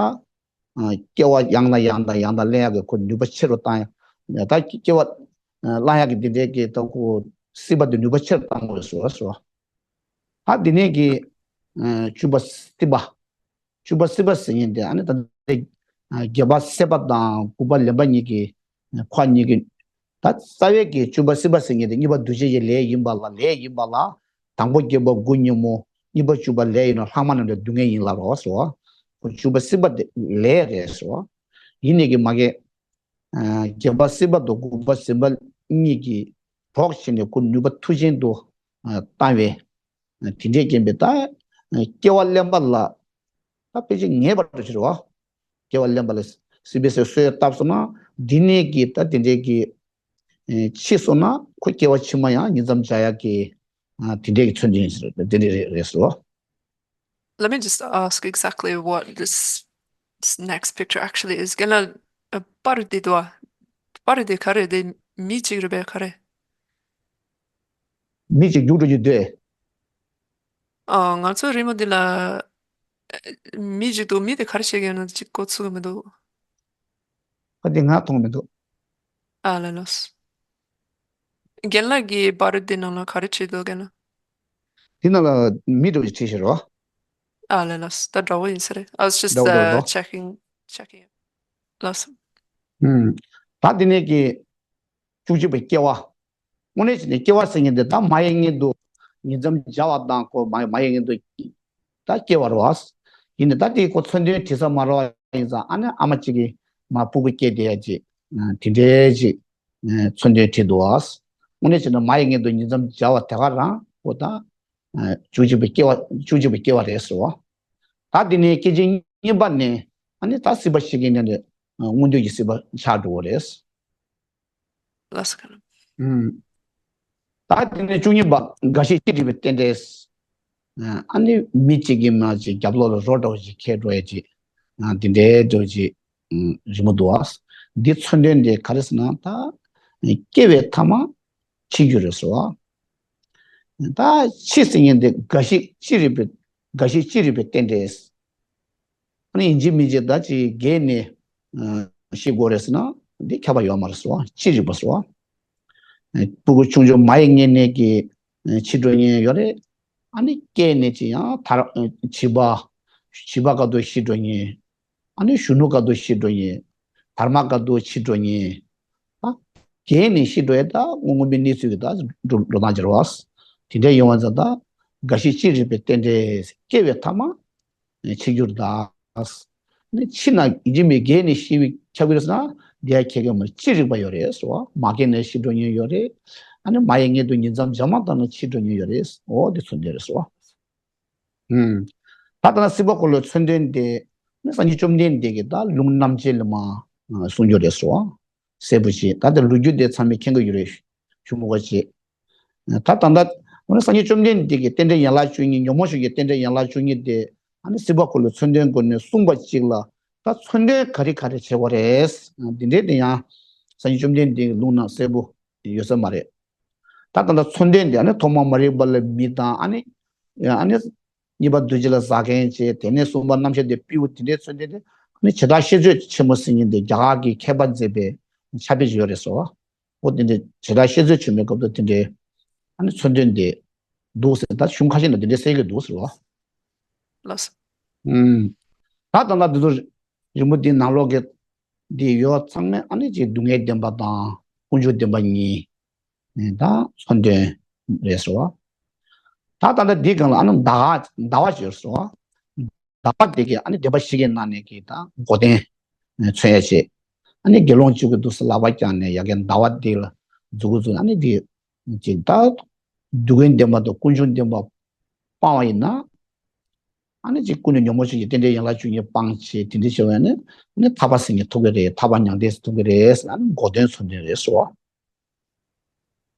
སྐྱེ་བ་ཡང་དང་ཡང་དང་ཡང་དང་ལེན་ཡག་གི་ཁོ་ནུས་པ་ཆེ་རུ་བཏང་ཡག་ད་སྐྱེ་བ་བླང་ཡག་གི་འདི་འདྲའི་གི་ད་ཁོ་སྲིད་པ་དེ་ནུས་པ་ཆེ་རུ་བཏང་དགོས་ཟེར་བ་ཟེར་བ། ད་འདི་ནས་གི་བཅུ་པ་སྲིད་པ། བཅུ་པ་སྲིད་པ་ཟེར་མཁན་དེ་ཨ་ནི་ད་ལྟ་སྒལ་པ་སྲེད་པ་དང་དགུ་པ་ལེན་པ་གཉིས་ཀྱི་ཁོ་གཉིས་ཀྱི་ད་རྩ་བའི་གི་བཅུ་པ་སྲིད་པ་ཟེར་མཁན་དེ་གཉིས་པ་འདུ་བྱེད་ཀྱི་ལས་ཡིན་པ་ལ་ལས་ཡིན་པ་ལ་དང་པོ་སྐྱེ་བ་དགུ་ཉོན་མོངས་གཉིས་པ་བཅུ་པ་ལས་ཡིན་ནོ་ལྷག་མ་རྣམས་ལས་སྡུག་བསྔལ་ཡིན་ལ་རོ་ཟེར་བ། ཁོ་བཅུ་པ་སྲིད་པ་དེ་ལས་རེད་ཟེར་བ། ཡིན་ནས་ཀྱི་མ་གི་སྒལ་པ་སྲིད་པ་དང་དགུ་པ་སྲིད་པ་གཉིས་ཀྱི་གྲོགས་བྱས་ནས་ཁོ་ནུས་པ་མཐུ་ཆེན་དུ་བཏང་བས། དེ་འདྲའི་རྐྱེན་པས་ད་སྐྱེ་བ་ལེན་པ་ལ་ད་ཕལ་ཆེར་ངེས་པར་དུ་ཕྱིར་བ། སྐྱེ་བ་ལེན་པ་ལ་སྲིད་པའི་སྲོལ་བཏབ་སོང་ན་འདི་ནས་ཀྱི་ད་དེ་འདྲའི་གི་ཕྱིས་སོང་ན་ཁོ་སྐྱེ་བ་ཕྱི་མ་ཡང་ཉིང་མཚམས་སྦྱར་ཡག་གི་དེ་འདྲའི་གི་མཚོན་དོན་ཟེར་དེ་འདྲའི་རེད་ཟེར་བ། Let me just ask exactly what this, this next picture actually is. རྒན་ལགས། པར་འདི་དུ་བ། པར་འདི་ག་རེ་འདི་མི་གཅིག་རེད་པས་ག་རེ། མི་གཅིག་རྒྱུགས་འགྲོ་རྒྱུ་འདོད། ཨ། ང་ཚོ་རི་མོ་འདི་ལ་མི་གཅིག་འདུག་མི་དེ་ག་རེ་བྱེད་ཀྱི་ཡོད་ན་གཅིག་གོ་ཚུགས་ཀྱི་མི་འདུག་ཨ་འདི་ང་མཐོང་མི་འདུག་ཨ་ལ་ལོས། རྒན་ལགས་ཀྱིས་པར་འདི་ནང་ལ་ག་རེ་བྲིས་འདུག་རྒན་ལགས། འདི་ནང་ལ་མི་འདྲ་བོ་ཞིག་བྲིས་ཤག་རོ། ཨ་ལ་ལོས། ད་འདྲ་བོ་ཡིན་ས་རེད། I was just འདྲ་བོ་འདྲ་བོ་འདྲ་བོ། Checking, checking. ལོས། ད་འདི་ནས་ཀྱི་བཅུ་གཅིག་པའི་སྐྱེ་བ། དངོས་གནས་བྱས་ནས་སྐྱེ་བ་ཟེར་མཁན་དེ་ད་མ་ཡི་མངལ་དུ་ཉིང་མཚམས་སྦྱར་བ་དང་ཁོ་མ་མ་ཡི་མངལ་དུ་ད་སྐྱེ་བ་རེད་བ། ཡིན་ནའི་ད་དེ་ཁོ་མཚོན་དོན་བྲིས་ས་མ་རེད་བ། ཡིན་ཙང་ཨ་ནི་ཨ་མ་གཅིག་གིས་མ་སྤུ་གུ་སྐྱེས་བསྡད་ཡ་ཅིག་དེ་འདྲའི་ཅིག་མཚོན་དོན་བྲིས་འདུག་བ། དངོས་གནས་བྱས་ན་མ་ཡི་མངལ་དུ་ཉིང་མཚམས་སྦྱར་བ་དེ་ག་རང་ཁོ་ད་ བཅུ་གཅིག་པའི་སྐྱེ་བ་བཅུ་གཅིག་པའི་སྐྱེ་བ་རེད་ཟེར་བ། ད་དེ་ནས་སྐྱེ་ཅན་གཉིས་པ་ནས་ཨ་ནི་ད་སྲིད་པ་ཞིག་གི་ནས་ནས་མངོན་འདོད་ཀྱི་སྲིད་པ་ཆགས་འགྲོ་བ་རེད། ལགས་སོ། ཨུམ། ད་དེ་ནས་བཅུ་གཉིས་པ་རྒ་ཤི་ཅི་རིགས་པའི་རྟེན་འབྲེལ། ཨ་ནི་མི་གཅིག་གིས་མ་ཅིག་རྒྱབ་ལོགས་ལ་རོ་འདྲ་བོ་ཅིག་ཁྱེར་འགྲོ་ཡ་ཅིག་འདི་འདྲའི་འདྲ་བོ་ཅིག་རི་མོ་འདུག་ཨ། འདི་མཚོན་དོན་དེ་ག་རེ་ཟེར་ན། ད་སྐྱེ་བའི་ཐ་མ་འཆི་རྒྱུ་རེད་ཟེར་བ། ད་འཆི་ཟེར་མཁན་དེ་རྒ་ཤི་ཅི་རིགས་པའི་རྒ་ཤི་ཅི་རིགས་པའི་རྟེན་འབྲེལ། ཨ་ནི་ཡིན་གཅིག་མིན་གཅིག་ད་ཅིག་རྒས་ནས་ཤི་དགོས་རེད་ཟེར་ན་འདི་ཁྱབ་པ་ཡོད་མ་རེད་ཟེར་བ། ཅི་རིགས་པ་ཟེར་བ། སྤུ་གུ་ཆུང་ཆུང་མ་ཡི་མངལ་ནས་ཀྱི་འཆི་འགྲོ་མཁན་ཡོད་རེད། ཨ་ནི་སྐྱེས་ནས་ཅིག་ཡང་དར་བྱིས་པ་བྱིས་པ་སྐབས་དུ་ཤི་འགྲོ་མཁན། ཨ་ནི་གཞོན་ནུ་སྐབས་དུ་ཤི་འགྲོ་མཁན། དར་མ་སྐབས་དུ་འཆི་འགྲོ་མཁན། ཨ། རྒས་ནས་ཤི་འགྲོ་ཡ་ད་དངོས་དངོས་པའི་གནས་ཚུལ་གྱི་ད་འགྲོ་འགྲོ་སྟངས་ཅིག་རེད་བ། དེ་འདྲ་ཡོང་བ་ཙང་ད་རྒ་ཤི་ཅི་རིགས་པའི་རྟེན་འབྲེལ། སྐྱེ་བའི་ཐ་མ་འཆི་རྒྱུར་གདའ། ནི་འཆི་ན་ཡིན་གཅིག་མིན་རྒས་ནས་ཤི་བའི་ཁྱབ་ཀྱི་རེད་ཟེར་ན་འདི་ཡ་ཁྱད་ཀྱི་མ་རེད། ཅི་རིགས་པ་ཡོད་རེད་ཟེར་བ། མ་རྒས་ནས་ཤི་འགྲོ་མཁན་ཡོད་རེད། ཨ་ནི་མ་ཡི་མངལ་དུ་ཉིང་མཚམས་འཇག་མ་བཏང་ན་འཆི་འགྲོ་མཁན་ཡོད་རེད། འོ་འདི་མཚོན་དོན་རེད་ཟེར་བ། ཨུམ། ད་ལྟ་ན་སྲིད་པ་འཁོར་ལོའི་མཚོན་དོན་དེ་ནི་སངས་རྒྱས་བཅོམ་ལྡན་འདས་ཀྱིས་ད་ལུང་རྣམ་འབྱེད་ལ་མ་གསུང་རྒྱུ་རེད་ཟེར་བ། གསལ་པོ་བྱས། ད་ལྟ་ལོ་རྒྱུས་དེ་ཚང་མས་མཁྱེན་གྱི་ཡོད་རེད། ཞུ་མི་དགོས་བྱས། ད་ད་ལྟ་འོ་ན་སངས་རྒྱས་བཅོམ་ལྡན་འདས་ཀྱི་རྟེན་འབྲེལ་ཡན་ལག་བཅུ་གཉིས། ཉོན་མོངས་ཤུགས་ཀྱི་རྟེན་འབྲེལ་ཡན་ལག་བཅུ་གཉིས་དེ་ཨ་ནི་སྲིད་པ་འཁོར་ལོའི་མཚོན་དོན་སྒོ་ནས་གསུངས་པ་གཅིག་ལ་ད་མཚོན་དོན་ག་རེ་ག་རེ་བྱེད་དགོས་རེད། འདི་འདྲའི་དེ་ཡང་སངས་རྒྱས་བཅོམ་ལྡན་འདས་ཀྱི་ལུང་ན་གསལ་པོ་ཡོད་ས་མ་རེད། ད་ད་ལྟ་མཚོན་དོན་དེ་ཨ་ནི་ཐོག་མར་མ་རིག་པ་ལ་མི་དང་། ཨ་ནི་ཨ་ནི་གཉིས་པ་འདུ་བྱེད་ལ་ཟག་མཁན་བྱས། དེ་ནས་གསུམ་པ་རྣམ་ཤེས་དེ་སྤྲེའུ། དེ་འདྲའི་མཚོན་དོན་དེ་ཨ་ནི་བྱེ་བྲག་བཤད་མཛོད་ཆེན་མོ་ཟེར་མཁན་དེ་རྒྱ་གར་གྱི་མཁས་པ་མཛད་པའི་ཕྱག་དཔེ་ཅིག་ཡོད་རེད་ཟེར་བ། འོ་དེ་འདྲའི་བྱེ་བྲག་བཤད་མཛོད་ཆེན་མོའི་སྐབས་དུ་དེ་འདྲའི་ཨ་ནི་མཚོན་དོན་དེ་འདུག་ཟེར། ད་གཞུང་ཁ་ཤས་ན་དེ་འདྲའི་གསལ་གྱི་འདུག་ཟེར་བ། ལགས་སོ། ཨུམ། ད་ད་ལྟ་འདི་ཚོ་རི་མོ་འདི་ནང་ལོགས་ཀྱི་འདི་ཡོད་ཚང་མས་ཨ་ནི་ཅིག་སྡུག་བསྔལ་བདེན་པ་དང་ཀུན་འབྱུང་བདེན་པ་གཉིས་ད་མཚོན་དོན་རེད་ཟེར་བ། ད་ད་ལྟ་འདི་སྒང་ལ་ཨ་ནི་ཟླ་བ་ཟླ་བ་ཅིག་ཡོད་ཟེར་བ། ཟླ་བ་དེ་གའི་ཨ་ནི་བདེན་པ་བཞི་གི་ནང་ནས་ཀྱི་ད་མགོ་རྟིང་མཚོན་ཡ་བྱས། ཨ་ནི་དགེ་སློང་གཅིག་གི་དུས་སུ་ལག་པ་བརྐྱངས་ནས་ཡ་གི་ཟླ་བ་འདི་ལ་མཛུབ་གུ་བཙུགས། ཨ་ནི་འདི་ཅིག་ད་སྡུག་བསྔལ་བདེན་པ་དང་ཀུན་འབྱུང་བདེན་པ་སྤང་བ་ཡིན་ན། ཨ་ནི་ཅིག་ཀུན་ནས་ཉོན་མོངས་ཤུགས་ཀྱི་རྟེན་འབྲེལ་ཡན་ལག་བཅུ་གཉིས་སྤང་བྱས། དེ་འདྲ་བྱས་པ་ཡིན་ན་ཨ་ནི་ཐར་པ་ཟེར་མཁན་ཐོབ་ཀྱི་རེད། ཐར་པ་མྱང་འདས་སུ་ཐོབ་ཀྱི་རེད་ཟེར། ཨ་ནི་མགོ་རྟིང་མཚོན་དོན་རེད་ཟེར་བ།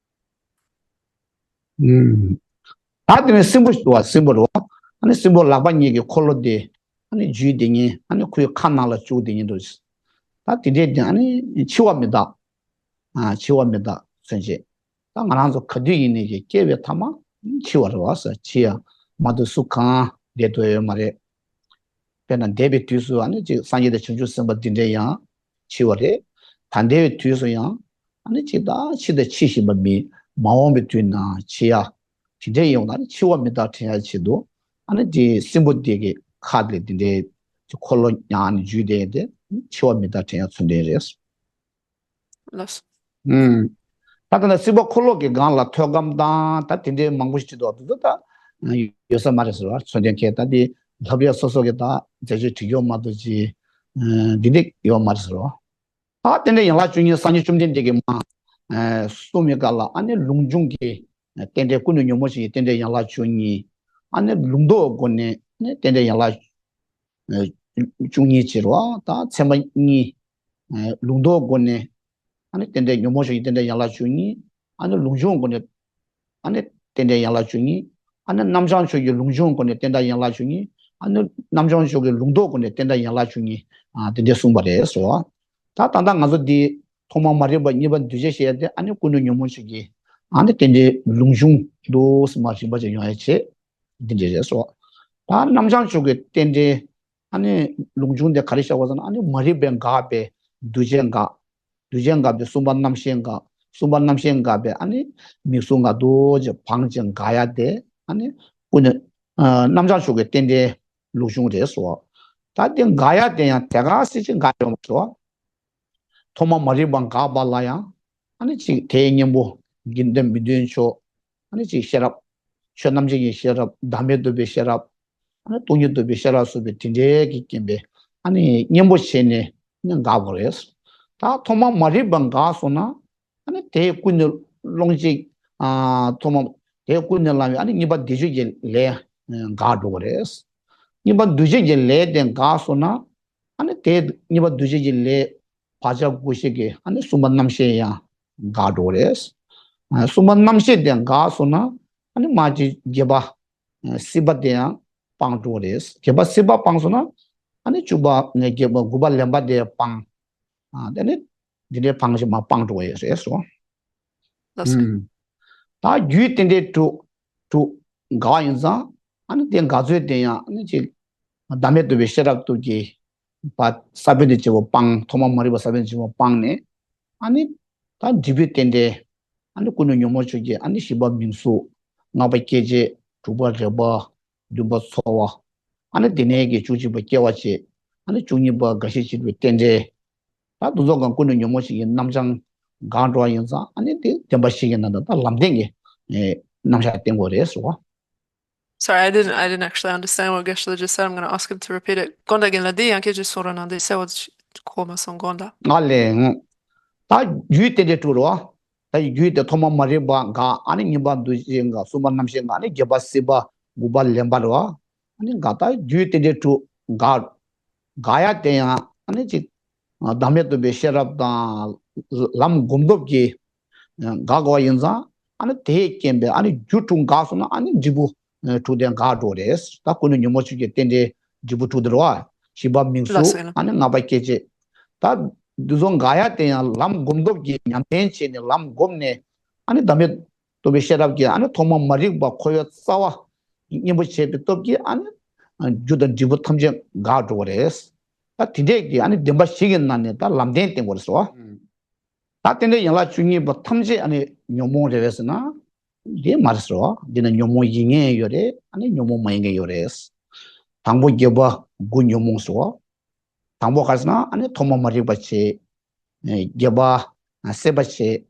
ཨུམ། ད་དེ་ནས་སྲིན་པོ་ཞིག་འདུག་བ། སྲིན་པོ་རེད་བ། ཨ་ནི་སྲིན་པོ་ལག་པ་གཉིས་ཀྱི་འཁོར་ལོ་དེ་ཨ་ནི་འཇུས་དེ་ཉིད་ཨ་ནི་ཁོའི་ཁ་ནང་ལ་བཅུག་དེ་ཉིད་དུ། ད་དེ་འདྲའི་དེ་ཨ་ནི་འཆི་བ་མི་རྟག་ཨ་འཆི་བ་མི་རྟག་མཚོན་བྱེད། ད་ང་རང་ཚོ་ག་དུས་ཡིན་ནའི་ཀྱི་སྐྱེ་བའི་ཐ་མ་འཆི་བ་རེད་བ་ཟེར། འཆི་ཡ་མ་གཏོགས་སུ་གང་བསྡད་ཐུབ་ཡོད་མ་རེད། དཔེར་ན་འདས་པའི་དུས་སུ་ཨ་ནི་ཅིག་སངས་རྒྱས་དང་བྱང་ཆུབ་སེམས་དཔའ་འདི་འདྲའི་ཡང་འཆི་བ་རེད། ད་འདས་པའི་དུས་སུ་ཡང་ཨ་ནི་ཅིག་ད་འཆི་དང་འཆི་བཞིན་པ་མི། མ་འོངས་པའི་དུས་ན་འཆི་ཡ། དེ་འདྲའི་ཡོང་ན་ཨ་ནི་འཆི་བ་མི་རྟག་དྲན་ཡ་ཆེད་དུ་ཨ་ནི་དེ་སྲིན་པོ་དེ་གི་ཁ་ལས་དེ་འདྲའི་ཅིག་འཁོར་ལོ་ཉར་ནས་འཇུས་དེ་དེ་འཆི་བ་མི་རྟག་དྲན་ཡ་མཚོན་དོན་རེད། ལགས་སོ། ཨུམ། ད་ལྟ་ན་སྲིད་པ་འཁོར་ལོ་གི་སྒང་ལ་ཐོད་སྐམ་དང་ད་དེ་འདྲའི་མང་པོ་ཞིག་འདུག་དེ་ཚོ་ད་ཡོད་ས་མ་རེད་ཟེར་བ། མཚོན་དོན་ཁྱད་ད་དེ་ལྷབ་ཡ་སོ་སོ་གི་ད་མཛད་སྤྱོད་བྲིས་ཡོད་མ་གཏོགས་ཅི་འདི་འདྲ་ཡོད་མ་རེད་ཟེར་བ། ད་རྟེན་འབྲེལ་ཡན་ལག་བཅུ་གཉིས་སངས་རྒྱས་བཅོམ་ལྡན་འདས་ཀྱིས་མ་གསུངས་པའི་སྐབས་ལ་ཨ་ནི་ལུང་འབྱུང་གི་རྟེན་འབྲེལ་ཀུན་ནས་ཉོན་མོངས་ཤིང་གི་རྟེན་འབྲེལ་ཡན་ལག་བཅུ་གཉིས། ཨ་ནི་ལུང་རྟོགས་སྒོ་ནས་ནི་རྟེན་འབྲེལ་ཡན་ལག་བཅུ་གཉིས་ཅེས་རོ། ད་ཚད་མ་གཉིས། ལུང་རྟོགས་སྒོ་ནས་ཨ་ནི་རྟེན་འབྲེལ་ཉོན་མོངས་ཤིང་གི་རྟེན་འབྲེལ་ཡན་ལག་བཅུ་གཉིས། ཨ་ནི་ལུང་འབྱུང་སྒོ་ནས་ཨ་ནི་རྟེན་འབྲེལ་ཡན་ལག་བཅུ་གཉིས། ཨ་ནི་རྣམ་བྱང་ཕྱོགས་ཀྱི་ལུང་འབྱུང་སྒོ་ནས་རྟེན་འབྲེལ་ཡན་ལག་བཅུ་གཉིས། ཨ་ནི་རྣམ་བྱང་ཕྱོགས་ཀྱི་ལུང་རྟོགས་སྒོ་ནས་རྟེན་འབྲེལ་ཡན་ལག་བཅུ་གཉིས། ཨ་དེ་འདྲ་གསུངས་པ་རེད་ཟེར་བ། ད་ད་ལྟ་ང་ཚོ་འདི་ཐོག་མ་མ་རིག་པ་གཉིས་པ་འདུས་བྱས་ཞེས་དེ་ཨ་ནི་ཀུན་ནས་ཉོན་མོངས་ཤིང་གི་ཨ་ནི་རྟེན་འབྲེལ་ལུང་འབྱུང་འདུག་སེ་མ་རིམ་པ་ཅིག་ཡོང་ཡ་བྱེད། འདི་འདྲ་རེད་ཟེར་བ། ད་རྣམ་བྱང་ཕྱོགས་ཀྱི་རྟེན་འབྲེལ་ཨ་ནི་ལུང་འབྱུང་དེ་ག་རེ་བཞག་པ་ཟེར་ན། ཨ་ནི་མ་རིག་པས་འགགས་པའི་འདུ་བྱེད་འགག་འདུ་བྱེད་འགག་པའི་གསུམ་པ་རྣམ་ཤེས་འགག་གསུམ་པ་རྣམ་ཤེས་འགག་པའི་ཨ་ནི་མིག་ཟུང་འགག་འདུ་བྱེད་བག་ཅིང་འགག་ཡ་དེ་ཨ་ནི་ཀུན་ནས་རྣམ་བྱང་ཕྱོགས་ཀྱི་རྟེན་འབྲེལ་ལུང་འབྱུང་རེད་ཟེར་བ། ད་དེ་འགག་ཡ་དེ་ཡང་དེ་ག་སྲིད་ཅིག་འགག་ཡོང་བ་ཟེར་བ། ཐོག་མ་མ་རིག་པ་འགགས་པ་ལ་ཡང་ཨ་ནི་ཅིག་དེའི་གཉེན་པོ་དགེ་འདུན་མི་འདུན་ཕྱོགས། ཨ་ནི་ཅིག་ཤེས་རབ། ཆོས་རྣམ་འབྱེད་ཀྱི་ཤེས་རབ། བདག་མེད་རྟོགས་པའི་ཤེས་རབ། ཨ་ནི་སྟོང་ཉིད་རྟོགས་པའི་ཤེས་རབ་སོགས་པའི་དེ་འདྲའི་གི་རྐྱེན་པས་ཨ་ནི་གཉེན་པོ་བྱས་ནས་ནི་འགག་པ་རེད། ད་ཐོག་མ་མ་རིག་པ་འགགས་སོང་ན་ཨ་ནི་དེ་ཀུན་ནས་སློང་ཅིག་ཨ་ཐོག་མ་ དེ་ཀུན་ནས་བསླངས་པའི་ཨ་ནི་གཉིས་པ་འདུས་བྱས་ཀྱི་ལས་འགག་འགྲོ་གི་རེད། གཉིས་པ་འདུས་བྱས་ཀྱི་ལས་དེ་འགག་སོང་ན་ཨ་ནི་དེ་གཉིས་པ་འདུས་བྱས་ཀྱི་ལས་བག་ཆགས་ཀུན་ཤེས་ཀྱི་ཨ་ནི་གསུམ་པ་རྣམ་ཤེས་ཡང་འགག་འགྲོ་གི་རེད། གསུམ་པ་རྣམ་ཤེས་དེ་འགག་སོང་ན་ཨ་ནི་མ་གཅིག་བརྒྱད་པ་སྲིད་པ་དེ་ཡང་སྤངས་འགྲོ་གི་རེད། བརྒྱད་པ་སྲིད་པ་སྤངས་སོང་ན་ཨ་ནི་བཅུ་པ་ནས་བརྒྱད་པ་དགུ་པ་ལེན་པ་དེ་སྤངས། ཨ་དེ་ནི་འདི་འདྲའི་འཕང་ཞིག་མ་སྤངས་འགྲོ་ཡོད་རེད་སོ། ལགས་སོ། ད་རྒྱུད་རྟེན་འབྲེལ་དྲུག་དྲུག་འགག་ཡིན་ཙང་ཨ་ནི་དེ་འགག་ཚུལ་དེ་ཡང་ཨ་ནི་ཅིག་བདག་མེད་རྟོགས་པའི་ཤེས་རབ་སྟོབས་ཀྱིས་པ་ས་བོན་དེ་བྱེད་པོ་སྤངས། ཐོག་མ་མ་རིག་པ་ས་བོན་བྱེད་པོ་སྤངས་ནས་ཨ་ནི་ད་འབྲས་བུའི་རྟེན་འབྲེལ་ཨ་ནི་ཀུན་ནས་ཉོན་མོངས་ཕྱོགས་ཀྱི་ཨ་ནི་བཞི་པ་མིང་གཟུགས། ལྔ་པ་སྐྱེ་མཆེད། དྲུག་པ་རེག་པ། བདུན་པ་ཚོར་བ། ཨ་ནི་དེ་ནས་ཀྱི་བཅུ་གཅིག་པ་སྐྱེ་བ་བྱེད། ཨ་ནི་བཅུ་གཉིས་པ་རྒ་ཤི་འཆི་བའི་རྟེན་འབྲེལ། ད་འདུ་ཚོགས་གང་ཀུན་ནས་ཉོན་མོངས་ཤིག་གི་རྣམ་བྱང་འགག་འགྲོ་བ་ཡིན་ཙང་ཨ་ནི་དེ་བདེན་པ་བཞི་གི་ནང་དུ་ད་ལམ་བདེན་གྱི་རྣམ་གཞག་བསྟན་དགོས་རེད་ཟེར་བ། Sorry, I didn't, I didn't actually understand what Geshe-la just said. I'm gonna ask him to repeat it. དགོངས་དག་རྒན་ལགས། འདི་ཡང་བསྐྱར་ཅིག་གསུང་རོགས་གནང་། འདི་གསལ་བོ་གོ་མ་སོང་། དགོངས་དག་ང་ལས་ད་རྒྱུད་རྟེན་འབྲེལ་དྲུག་རེད་བ། ད་རྒྱུད་དེ་ཐོག་མ་མ་རིག་པ་འགག་ཨ་ནི་གཉིས་པ་འདུས་བྱས་འགག་གསུམ་པ་རྣམ་ཤེས་འགག་ཨ་ནི་བརྒྱད་པ་སྲིད་པ་དགུ་པ་ལེན་པ་རེད་བ། ཨ་ནི་འགག་ད་རྒྱུད་རྟེན་འབྲེལ་དྲུག་འགག་འགག་ཡ་དེ་ཡང་ཨ་ནི་ཅིག་བདག་མེད་རྟོགས་པའི་ཤེས་རབ་དང་ལམ་སྒོམ་སྟོབས་ཀྱིས་འགག་དགོས་པ་ཡིན་ཙང་ཨ་ནི་དེས་རྐྱེན་པས་ཨ་ནི་རྒྱུ་དྲུག་འགག་སོང་ན་ཨ་ནི་འབྲས་བུ་དྲུག་དེ་འགག་འགྲོ་རེད། ད་ཀུན་ནས་ཉོན་མོངས་ཕྱོགས་ཀྱི་རྟེན་འབྲེལ་འབྲས་བུ་དྲུག་དེ་རེད་བ། བཞི་པ་མིང་གཟུགས། ཨ་ནི་ལྔ་པ་སྐྱེ་མཆེད། ད་འདི་ཚོ་འགག་ཡ་དེ་ཡང་ལམ་སྒོམ་སྟོབས་ཀྱིས་ཉམས་ལེན་བྱས་ནས་ལམ་བསྒོམས་ནས་ཨ་ནི་བདག་མེད་རྟོགས་པའི་ཤེས་རབ་ཀྱིས་ཨ་ནི་ཐོག་མ་མ་རིག་པ་འཁོར་བའི་རྩ་བ་གཉེན་པོ་བྱས་པའི་སྟོབས་ཀྱིས་ཨ་ནི་རྒྱུ་དང་འབྲས་བུ་ཐམས་ཅད་འགག་འགྲོ་བ་རེད། ད་དེ་འདྲས་ཀྱི་ཨ་ནི་བདེན་པ་བཞི་གི་ནང་ནས་ད་ལམ་བདེན་བསྟན་དགོས་རེད་ཟེར་བ། ད་རྟེན་འབྲེལ་ཡན་ལག་བཅུ་གཉིས་པ་ཐམས་ཅད་ཨ་ནི་ཉོན་མོངས་རེད་པས་ཟེར་ན། དེ་མ་རེད་ཟེར་བ། འདི་ན་ཉོན་མོངས་ཡིན་མཁན་ཡོད་རེད། ཨ་ནི་ཉོན་མོངས་མ་ཡིན་མཁན་ཡོད་རེད། དང་པོ་བརྒྱད་པ་དགུ་ཉོན་མོངས་ཟེར་བ། དང་པོ་ག་རེ་ཟེར་ན་ཨ་ནི་ཐོག་མ་མ་རིག་པ་བྱས། བརྒྱད་པ་སྲེད་པ་བྱས།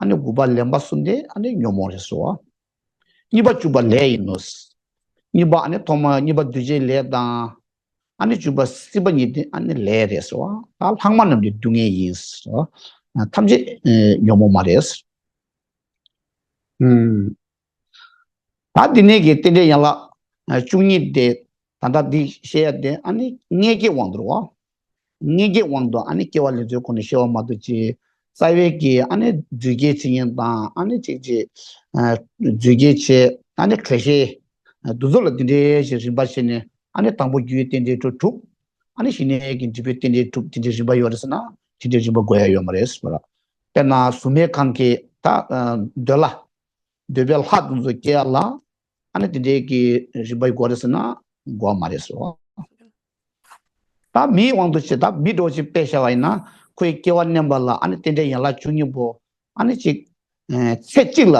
ཨ་ནི་དགུ་པ་ལེན་པ་གསུམ་དེ་ཨ་ནི་ཉོན་མོངས་རེད་ཟེར་བ། གཉིས་པ་བཅུ་པ་ལས་ཡིན་ནོ། གཉིས་པ་ཨ་ནི་ཐོག་མ་གཉིས་པ་འདུས་བྱས་ལས་དང་། ཨ་ནི་བཅུ་པ་སྲིད་པ་གཉིས་དེ་ཨ་ནི་ལས་རེད་ཟེར་བ། ད་ལྷག་མ་རྣམས་ཀྱི་སྡུག་བསྔལ་ཡིན་ཟེར་བ། ཐམས་ཅད་ཉོན་མོངས་མ་རེད། ད་འདི་ནས་ཀྱི་རྟེན་འབྲེལ་ཡན་ལག་བཅུ་གཉིས་དེ་ད་ལྟ་འདི་བཤད་ཡ་དེ་ཨ་ནི་མངལ་སྐྱེས་དབང་དུ་རེད་བ། མངལ་སྐྱེས་དབང་དུ་ཨ་ནི་སྐྱེ་བ་ལེན་ཚུལ་ཁོ་ནས་བཤད་པ་མ་གཏོགས་ཀྱི་རྩ་བའི་གི་ཨ་ནི་རྫུས་སྐྱེས་བྱེད་མཁན་དང་ཨ་ནི་གཅིག་གཅིག་རྫུས་སྐྱེས་བྱེད་ཨ་ནི་གྲོལ་བྱེད་འདི་ཚོ་ལ་འདི་འདྲའི་ཞིག་རིམ་པ་བྱས་ནས་ཨ་ནི་དང་པོ་རྒྱུའི་རྟེན་འབྲེལ་དྲུག་དྲུག་ཨ་ནི་ཞི་གནས་ཀྱི་འབྲས་བུའི་རྟེན་འབྲེལ་དྲུག་དེ་འདྲའི་རིམ་པ་ཡོད་རེད་ཟེར་ན་དེ་འདྲའི་རིམ་པ་དགོས་ཡ་ཡོད་མ་རེད་ཟེར་བ་ལ། དཔེར་ན་གཟུགས་མེད་ཁམས་ཀྱི་ད་འདོད་ལྷ། འདོད་པའི་ལྷ་དེ་ཚོ་སྐྱེ་ཡ་ལ་ཨ་ནི་དེ་འདྲའི་གི་རིམ་པ་དགོས་རེད་ཟེར་ན་དགོས་མ་རེད་ཟེར་བ། ད་མིའི་དབང་དུ་བྱས་ད་མི་འདྲ་བོ་ཅིག་དཔེ་བཞག་པ་ཡིན་ན་ཁོའི་སྐྱེ་བ་བསྣན་པ་ལ་ཨ་ནི་རྟེན་འབྲེལ་ཡན་ལག་བཅུ་གཉིས་པོ་ཨ་ནི་ཅིག་ཚེ་གཅིག་ལ་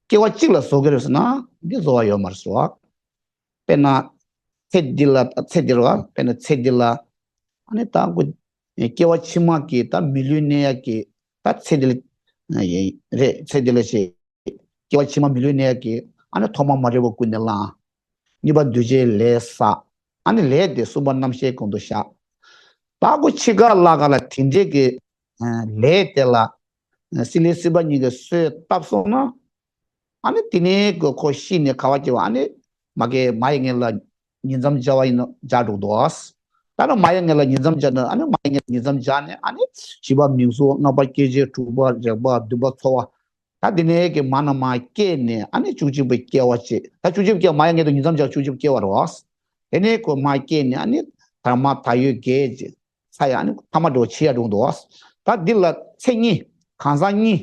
སྐྱེ་བ་གཅིག་ལ་བཟོ་གི་རེད་ཟེར་ན་འདི་བཟོ་བ་ཡོད་མ་རེད་ཟེར་བ། དཔེར་ན། ཚེ་འདི་ལ་ཚེ་འདི་རུ་དཔེར་ན་ཚེ་འདི་ལ། ཨ་ནི་ད་ཁོ། སྐྱེ་བ་ཕྱི་མ་གི་ད་མི་ལུས་གནས་ཡ་གི་ད་ཚེ་འདི་ལ། རེད་ཚེ་འདི་ལ་ཞེས། སྐྱེ་བ་ཕྱི་མ་མི་ལུས་གནས་ཡ་གི་ཨ་ནི་ཐོག་མ་མ་རིག་པ་ཀུན་ནས་བསླངས། གཉིས་པ་འདུས་བྱས་ལས་བསགས། ཨ་ནི་ལས་དེ་གསུམ་པ་རྣམ་ཤེས་གང་དུ་བཞག་ད་ཁོ་འཆི་ཁ་ལ་ཁ་ལ་དེ་འདྲས་ཀྱི། ལས་དེ་ལ། སྲིད་ལས་སྲིད་པ་གཉིས་ཀྱི་གསོས་བཏབ་སོང་ན། ཨ་ནི་དེ་ནས་ཁོ་ཤི་ནས་ག་བ་སྐྱེ་བ་ཨ་ནི་མ་གི་མ་ཡི་མངལ་ལ་ཉིས་མཚམས་སྦྱར་བ་ཡིན་ན་སྦྱར་འགྲོ་གི་འདུག་ད་ནི་མ་ཡི་མངལ་ལ་ཉིས་མཚམས་སྦྱར་ན་ཨ་ནི་མ་ཡི་མངལ་ལ་ཉིས་མཚམས་སྦྱར་ནས་ཨ་ནི་བཞི་པ་མིང་གཟུགས་ལྔ་པ་སྐྱེ་མཆེད་དྲུག་པ་རེག་པ་བདུན་པ་ཚོར་བ། ད་དེ་ནས་ཀྱི་མ་ན་མ་སྐྱེས་ནས་ཨ་ནི་བཅུ་གཅིག་པའི་སྐྱེ་བ་བྱེད་ད་བཅུ་གཅིག་སྐྱེ་མ་ཡི་མངལ་དུ་ཉིས་མཚམས་སྦྱར་བཅུ་གཅིག་སྐྱེ་བ་རེད་བ། དེ་ནས་ཁོ་མ་སྐྱེས་ནས་ཨ་ནི་ད་མ་ད་ཡོད་གས་ཅིག་ས་ཡ་ཨ་ནི་ཐ་མ་འགྲོ་ཆེ་ཡ་འགྲོ་འདུག་ད་འདི་ལ་ཚེ་གཉིས། གང་ཟག་གཉིས།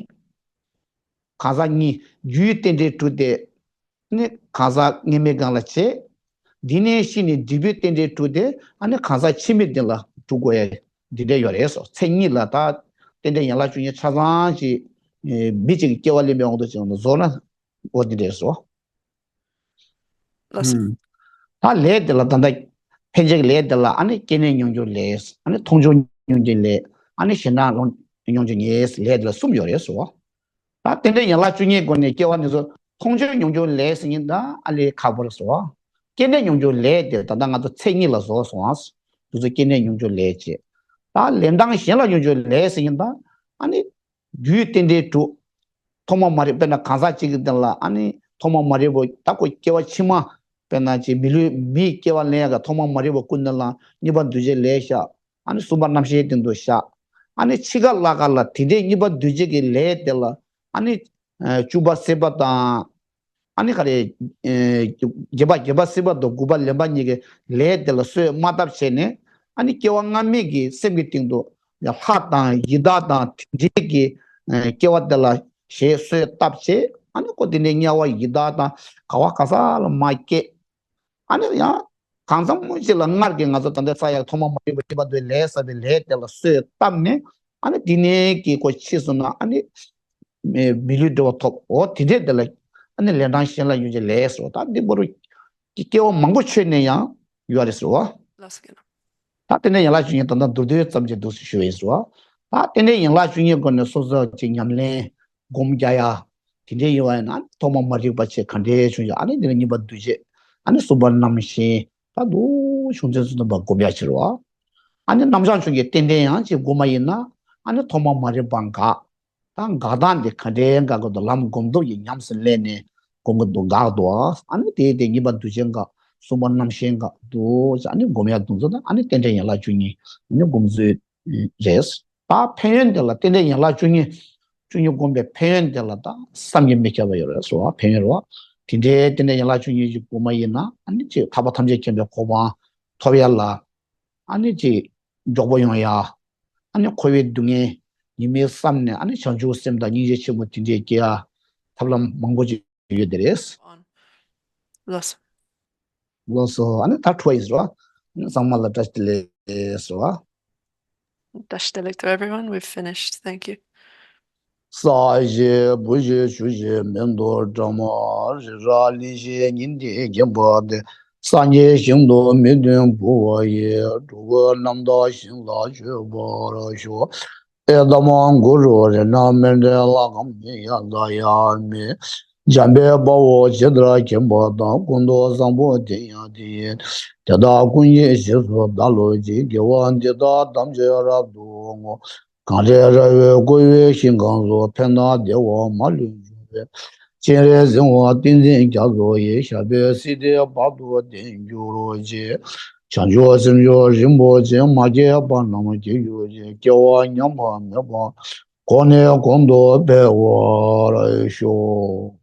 གང་ཟག་གཉིས་རྒྱུའི་རྟེན་འབྲེལ་དྲུག་སྟེ། ནི་གང་ཟག་མངལ་མའི་སྒང་ལ་བྱེད། འདི་ནས་ཤི་ནས་འབྲས་བུའི་རྟེན་འབྲེལ་དྲུག་སྟེ་ཨ་ནི་གང་ཟག་ཕྱི་མའི་སྟེང་ལ་དྲུག་དགོས་ཡ་འདི་འདྲ་ཡོད་རེད་སོ། ཚེ་གཉིས་ལ་ད་རྟེན་འབྲེལ་ཡན་ལག་བཅུ་གཉིས་ཆ་ཚང་ཅིག་མི་གཅིག་གི་སྐྱེ་བ་ལེན་པའི་དབང་དུ་བྱས་ན་བཟོ་ན་འོ་འདི་འདྲ་སོ། ལགས་སོ། ད་ལས་དེ་ལ་ད་ལྟ་འཕེན་བྱེད་ཀྱི་ལས་དེ་ལ་ཨ་ནི་སྐྱེ་གནས་མྱོང་འགྱུར་ལས། ཨ་ནི་མཐོང་ཆོས་མྱོང་འགྱུར་ལས། ཨ་ནི་ཞེ་སྡང་ལོག་མྱོང་འགྱུར་ངེས་ལས་དེ་ལ་གསུམ་ཡོད་རེད་ཟེར་བ། ད་རྟེན་འབྲེལ་ཡན་ལག་བཅུ་གཉིས་སྒོ་ནས་སྐྱེ་བ་འདི་ཚོ་མཐོང་ཆོས་མྱོང་འགྱུར་ལས་ཟེར་མཁན་ད་ཨ་ལས་ཁག་པོ་རེད་ཟེར་བ། སྐྱེ་གནས་མྱོང་འགྱུར་ལས་དེ་ད་ལྟ་ང་ཚོ་ཚེ་གཉིས་ལ་བཟོ་སོང་ཨ། འདི་ཚོ་སྐྱེ་གནས་མྱོང་འགྱུར་ལས་བྱེད། ད་ལེན་སྟངས་གཞན་ལ་མྱོང་འགྱུར་ལས་ཟེར་མཁན་ད་ཨ་ནི། རྒྱུའི་རྟེན་འབྲེལ་དྲུག་ཐོག་མ་མ་རིག་དཔེར་ན་གང་ཟག་གཅིག་གི་སྟེང་ལ་ཨ་ནི་ ཐོག་མ་མ་རིག་པ་ད་ཁོ་སྐྱེ་བ་ཕྱི་མ། དཔེར་ན་ཅིག་མི་ལུས་མིའི་སྐྱེ་བ་ལེན་ཡག་གི་ཐོག་མ་མ་རིག་པ་ཀུན་ནས་བསླངས། གཉིས་པ་འདུ་བྱེད་ལས་བཞག་ཨ་ནི་གསུམ་པ་རྣམ་ཤེས་སྟེང་དུ་བཞག་ཨ་ནི་འཆི་ཁ་ལྷག་ག་ལ་དེ་འདྲའི་གཉིས་པ་འདུ་བྱེད་ཀྱི་ལས་དེ་ལ་ཨ་ནི་བཅུ་པ་སྲེད་པ་དང་། ཨ་ནི་ག་རེ། བརྒྱད་པ་བརྒྱད་པ་སྲེད་པ་དང་དགུ་པ་ལེན་པ་གཉིས་ཀྱི་ལས་དེ་ལ་གསོས་མ་བཏབ་བྱས་ནས་ཨ་ནི་སྐྱེ་བ་སྔ་མའི་གི་སེམས་ཀྱི་སྟེང་དུ་ལྷ་དང་ཡི་དྭགས་དང་དེ་འདྲའི་གི་སྐྱེ་བ་དེ་ལ་ཞེས་གསོས་བཏབ་བྱས་ཨ་ནི་ཁོ་དེ་ནས་དམྱལ་བ་ཡི་དྭགས་དང་ག་བ་ག་ས་ལ་མ་སྐྱེས། ཨ་ནི་ཡང་གང་འཚམ་མོ་ཅིག་ལ་སྔར་གྱི་ང་ཚོ་ད་ལྟའི་ས་ཡག་ཐོག་མ་མ་རིག་པ་སྐྱེས་པ་དེ་ལས་བསགས་པའི་ལས་དེ་ལ་གསོས་བཏབ་ནས་ཨ་ནི་དེ་ནས་ཀྱི་ཁོ་ཕྱིས་སོང་ན་ཨ་ནི། མི་མི་ལུས་འབྲེལ་བ་ཐོབ། འོ་དེ་འདྲས་དེ་ལ་ཨ་ནི་ལན་གྲངས་གཞན་ལ་ཡོད་ཅེས་ལས་སོ། ད་འདི་བོ་རུ་ཀྱི་སྐྱེ་བ་མང་པོ་ཆོད་ནས་ཡང་ཡོད་རེད་ཟེར་བ། ལགས་སོ། ད་དེ་ནས་ཡན་ལག་བཅུ་གཉིས་ད་ལྟ་མདོར་བསྡུས་ཙམ་ཅིག་འདུག་སེ་ཞུ་བ་ཡིན་ཟེར་བ། ད་དེ་ནས་ཡན་ལག་བཅུ་གཉིས་སྒོ་ནས་སོ་སོ་ཅིག་ཉམས་ལེན་སྒོམ་རྒྱག་ཡ་དེ་འདྲས་ཡོད་པ་ཡིན་ན་ཐོག་མ་མ་རིག་པ་ཆེ་ག་འདྲས་བྱུང་ཡ་ཨ་ནི་དེ་ནས་གཉིས་པ་འདུ་བྱེད་ཨ་ནི་གསུམ་པ་རྣམ་ཤེས་ད་འདུག་བྱུང་ཚུལ་ཚུལ་སྟོན་པ་སྒོམ་ཡ་ཕྱིར་བ། ཨ་ནི་རྣམ་གཞག་ཆོས་ཀྱི་རྟེན་འབྲེལ་ཡང་ཅིག་སྒོམ་པ་ཡིན་ན་ཨ་ནི་ཐོག་མ་མ་རིག་པ་འགག་ད་འགག་སྟངས་དེ་ག་འདྲའི་འགག་གི་འདུག་ལམ་སྒོམ་སྟོབས་ཀྱིས་ཉམས་སུ་ལེན་ནས་སྒོམ་གི་འདུག་འགག་འདུག་ཨ་ནི་དེའི་དེ་གཉིས་པ་འདུ་བྱེད་འགག་གསུམ་པ་རྣམ་ཤེས་འགག་འདུག་ཨ་ནི་སྒོམ་ཡག་འདུག་ཚོད་ད་ཨ་ནི་རྟེན་འབྲེལ་ཡན་ལག་བཅུ་གཉིས་ཨ་ནི་སྒོམ་ཚུལ་རེད། ད་ཕན་ཡོན་དེ་ལ་རྟེན་འབྲེལ་ཡན་ལག་བཅུ་གཉིས་བཅུ་གཉིས་སྒོམ་པའི་ཕན་ཡོན་དེ་ལ་ད་བསམ་གྱིས་མི་ཁྱབ་པ་ཡོད་རེད་སོ། ཕན་ཡོན་རེད་བ། དེ་འདྲའི་རྟེན་འབྲེལ་ཡན་ལག་བཅུ་གཉིས་ཀྱི་སྒོམ་པ་ཡིན་ན་ཨ་ནི་ཅིག་ཐར་པ་ཐམས་ཅད་མཁྱེན་པའི་གོ་འཕང་ཐོབ་ཡ་ལ་ཨ་ནི་ཅིག་མགྱོགས་པོ་ཡོང་ཡ། ཨ་ནི་འཁོར་བའི་སྡུག་བསྔལ་ཉི་མའི་བསམ་ནས་ཨ་ནི་བྱང་ཆུབ་སེམས་དང་སྙིང་རྗེ་ཆེན་པོ་དེ་འདྲའི་སྐྱེ་ཡ་ཐབས་ལམ་མང་པོ་ཅིག་ཡོད་དེ་རེད། ལགས་སོ། ལགས་སོ། ཨ་ནི་ད་འཕྲོ་ཡིན་ཟེར་བ། ཨ་ནི་ཚང་མ་ལ་བཀྲ་ཤིས་བདེ་ལེགས་ཟེར་བ། བཀྲ་ཤིས་བདེ་ལེགས། To everyone, we've finished. Thank you. ས་གཞི་བུ་གཞི་ཆུ་གཞི་མེ་འདོད་སྒྲ་མ་རི་རབ་གླིང་བཞི་ཉི་ཟླས་བརྒྱན་པ་སྟེ། སངས་རྒྱས་ཞིང་དུ་མི་འདོད་བུ་བ་ཡི། སྤྲུལ་སྐུ་རྣམ་དག་ཞིང་ལ་སྤྱོད་པར་ཤོག་ཨེ་ཏ་མ་གུ་རུ་རཏྣ་མཎྜལ་ལྷ་ཁང་མི་ཡ་ད་ཡ་མི། འཇམ་དཔལ་དཔའ་བོས་ཇི་ལྟར་མཁྱེན་པ་དང་། ཀུན་ཏུ་བཟང་པོ་དེ་ཡང་དེ་ཡིན། དེ་དག་ཀུན་གྱི་རྗེས་སུ་བདག་སློབ་ཅིང་། དགེ་བ་འདི་དག་ཐམས་ཅད་རབ་ཏུ་བསྔོ། གངས་རི་ར་བས་བསྐོར་བའི་ཞིང་ཁམས་སུ། ཕན་དང་བདེ་བ་མ་ལུས་འབྱུང་བའི། སྤྱན་རས་གཟིགས་དབང་ཏིང་འཛིན་རྒྱ་མཚོ་ཡི། ཞབས་པད་སྲིད་མཐའི་བར་དུ་བརྟན་གྱུར་ཅིག་བྱང་ཆུབ་སེམས་མཆོག་རིན་པོ་ཆེ། མ་སྐྱེས་པ་རྣམས་སྐྱེ་གྱུར་ཅིག་སྐྱེ་བ་ཉམས་པ་མེད་པ་གོང་ནས་གོང་དུ་འཕེལ་བར་ཤོག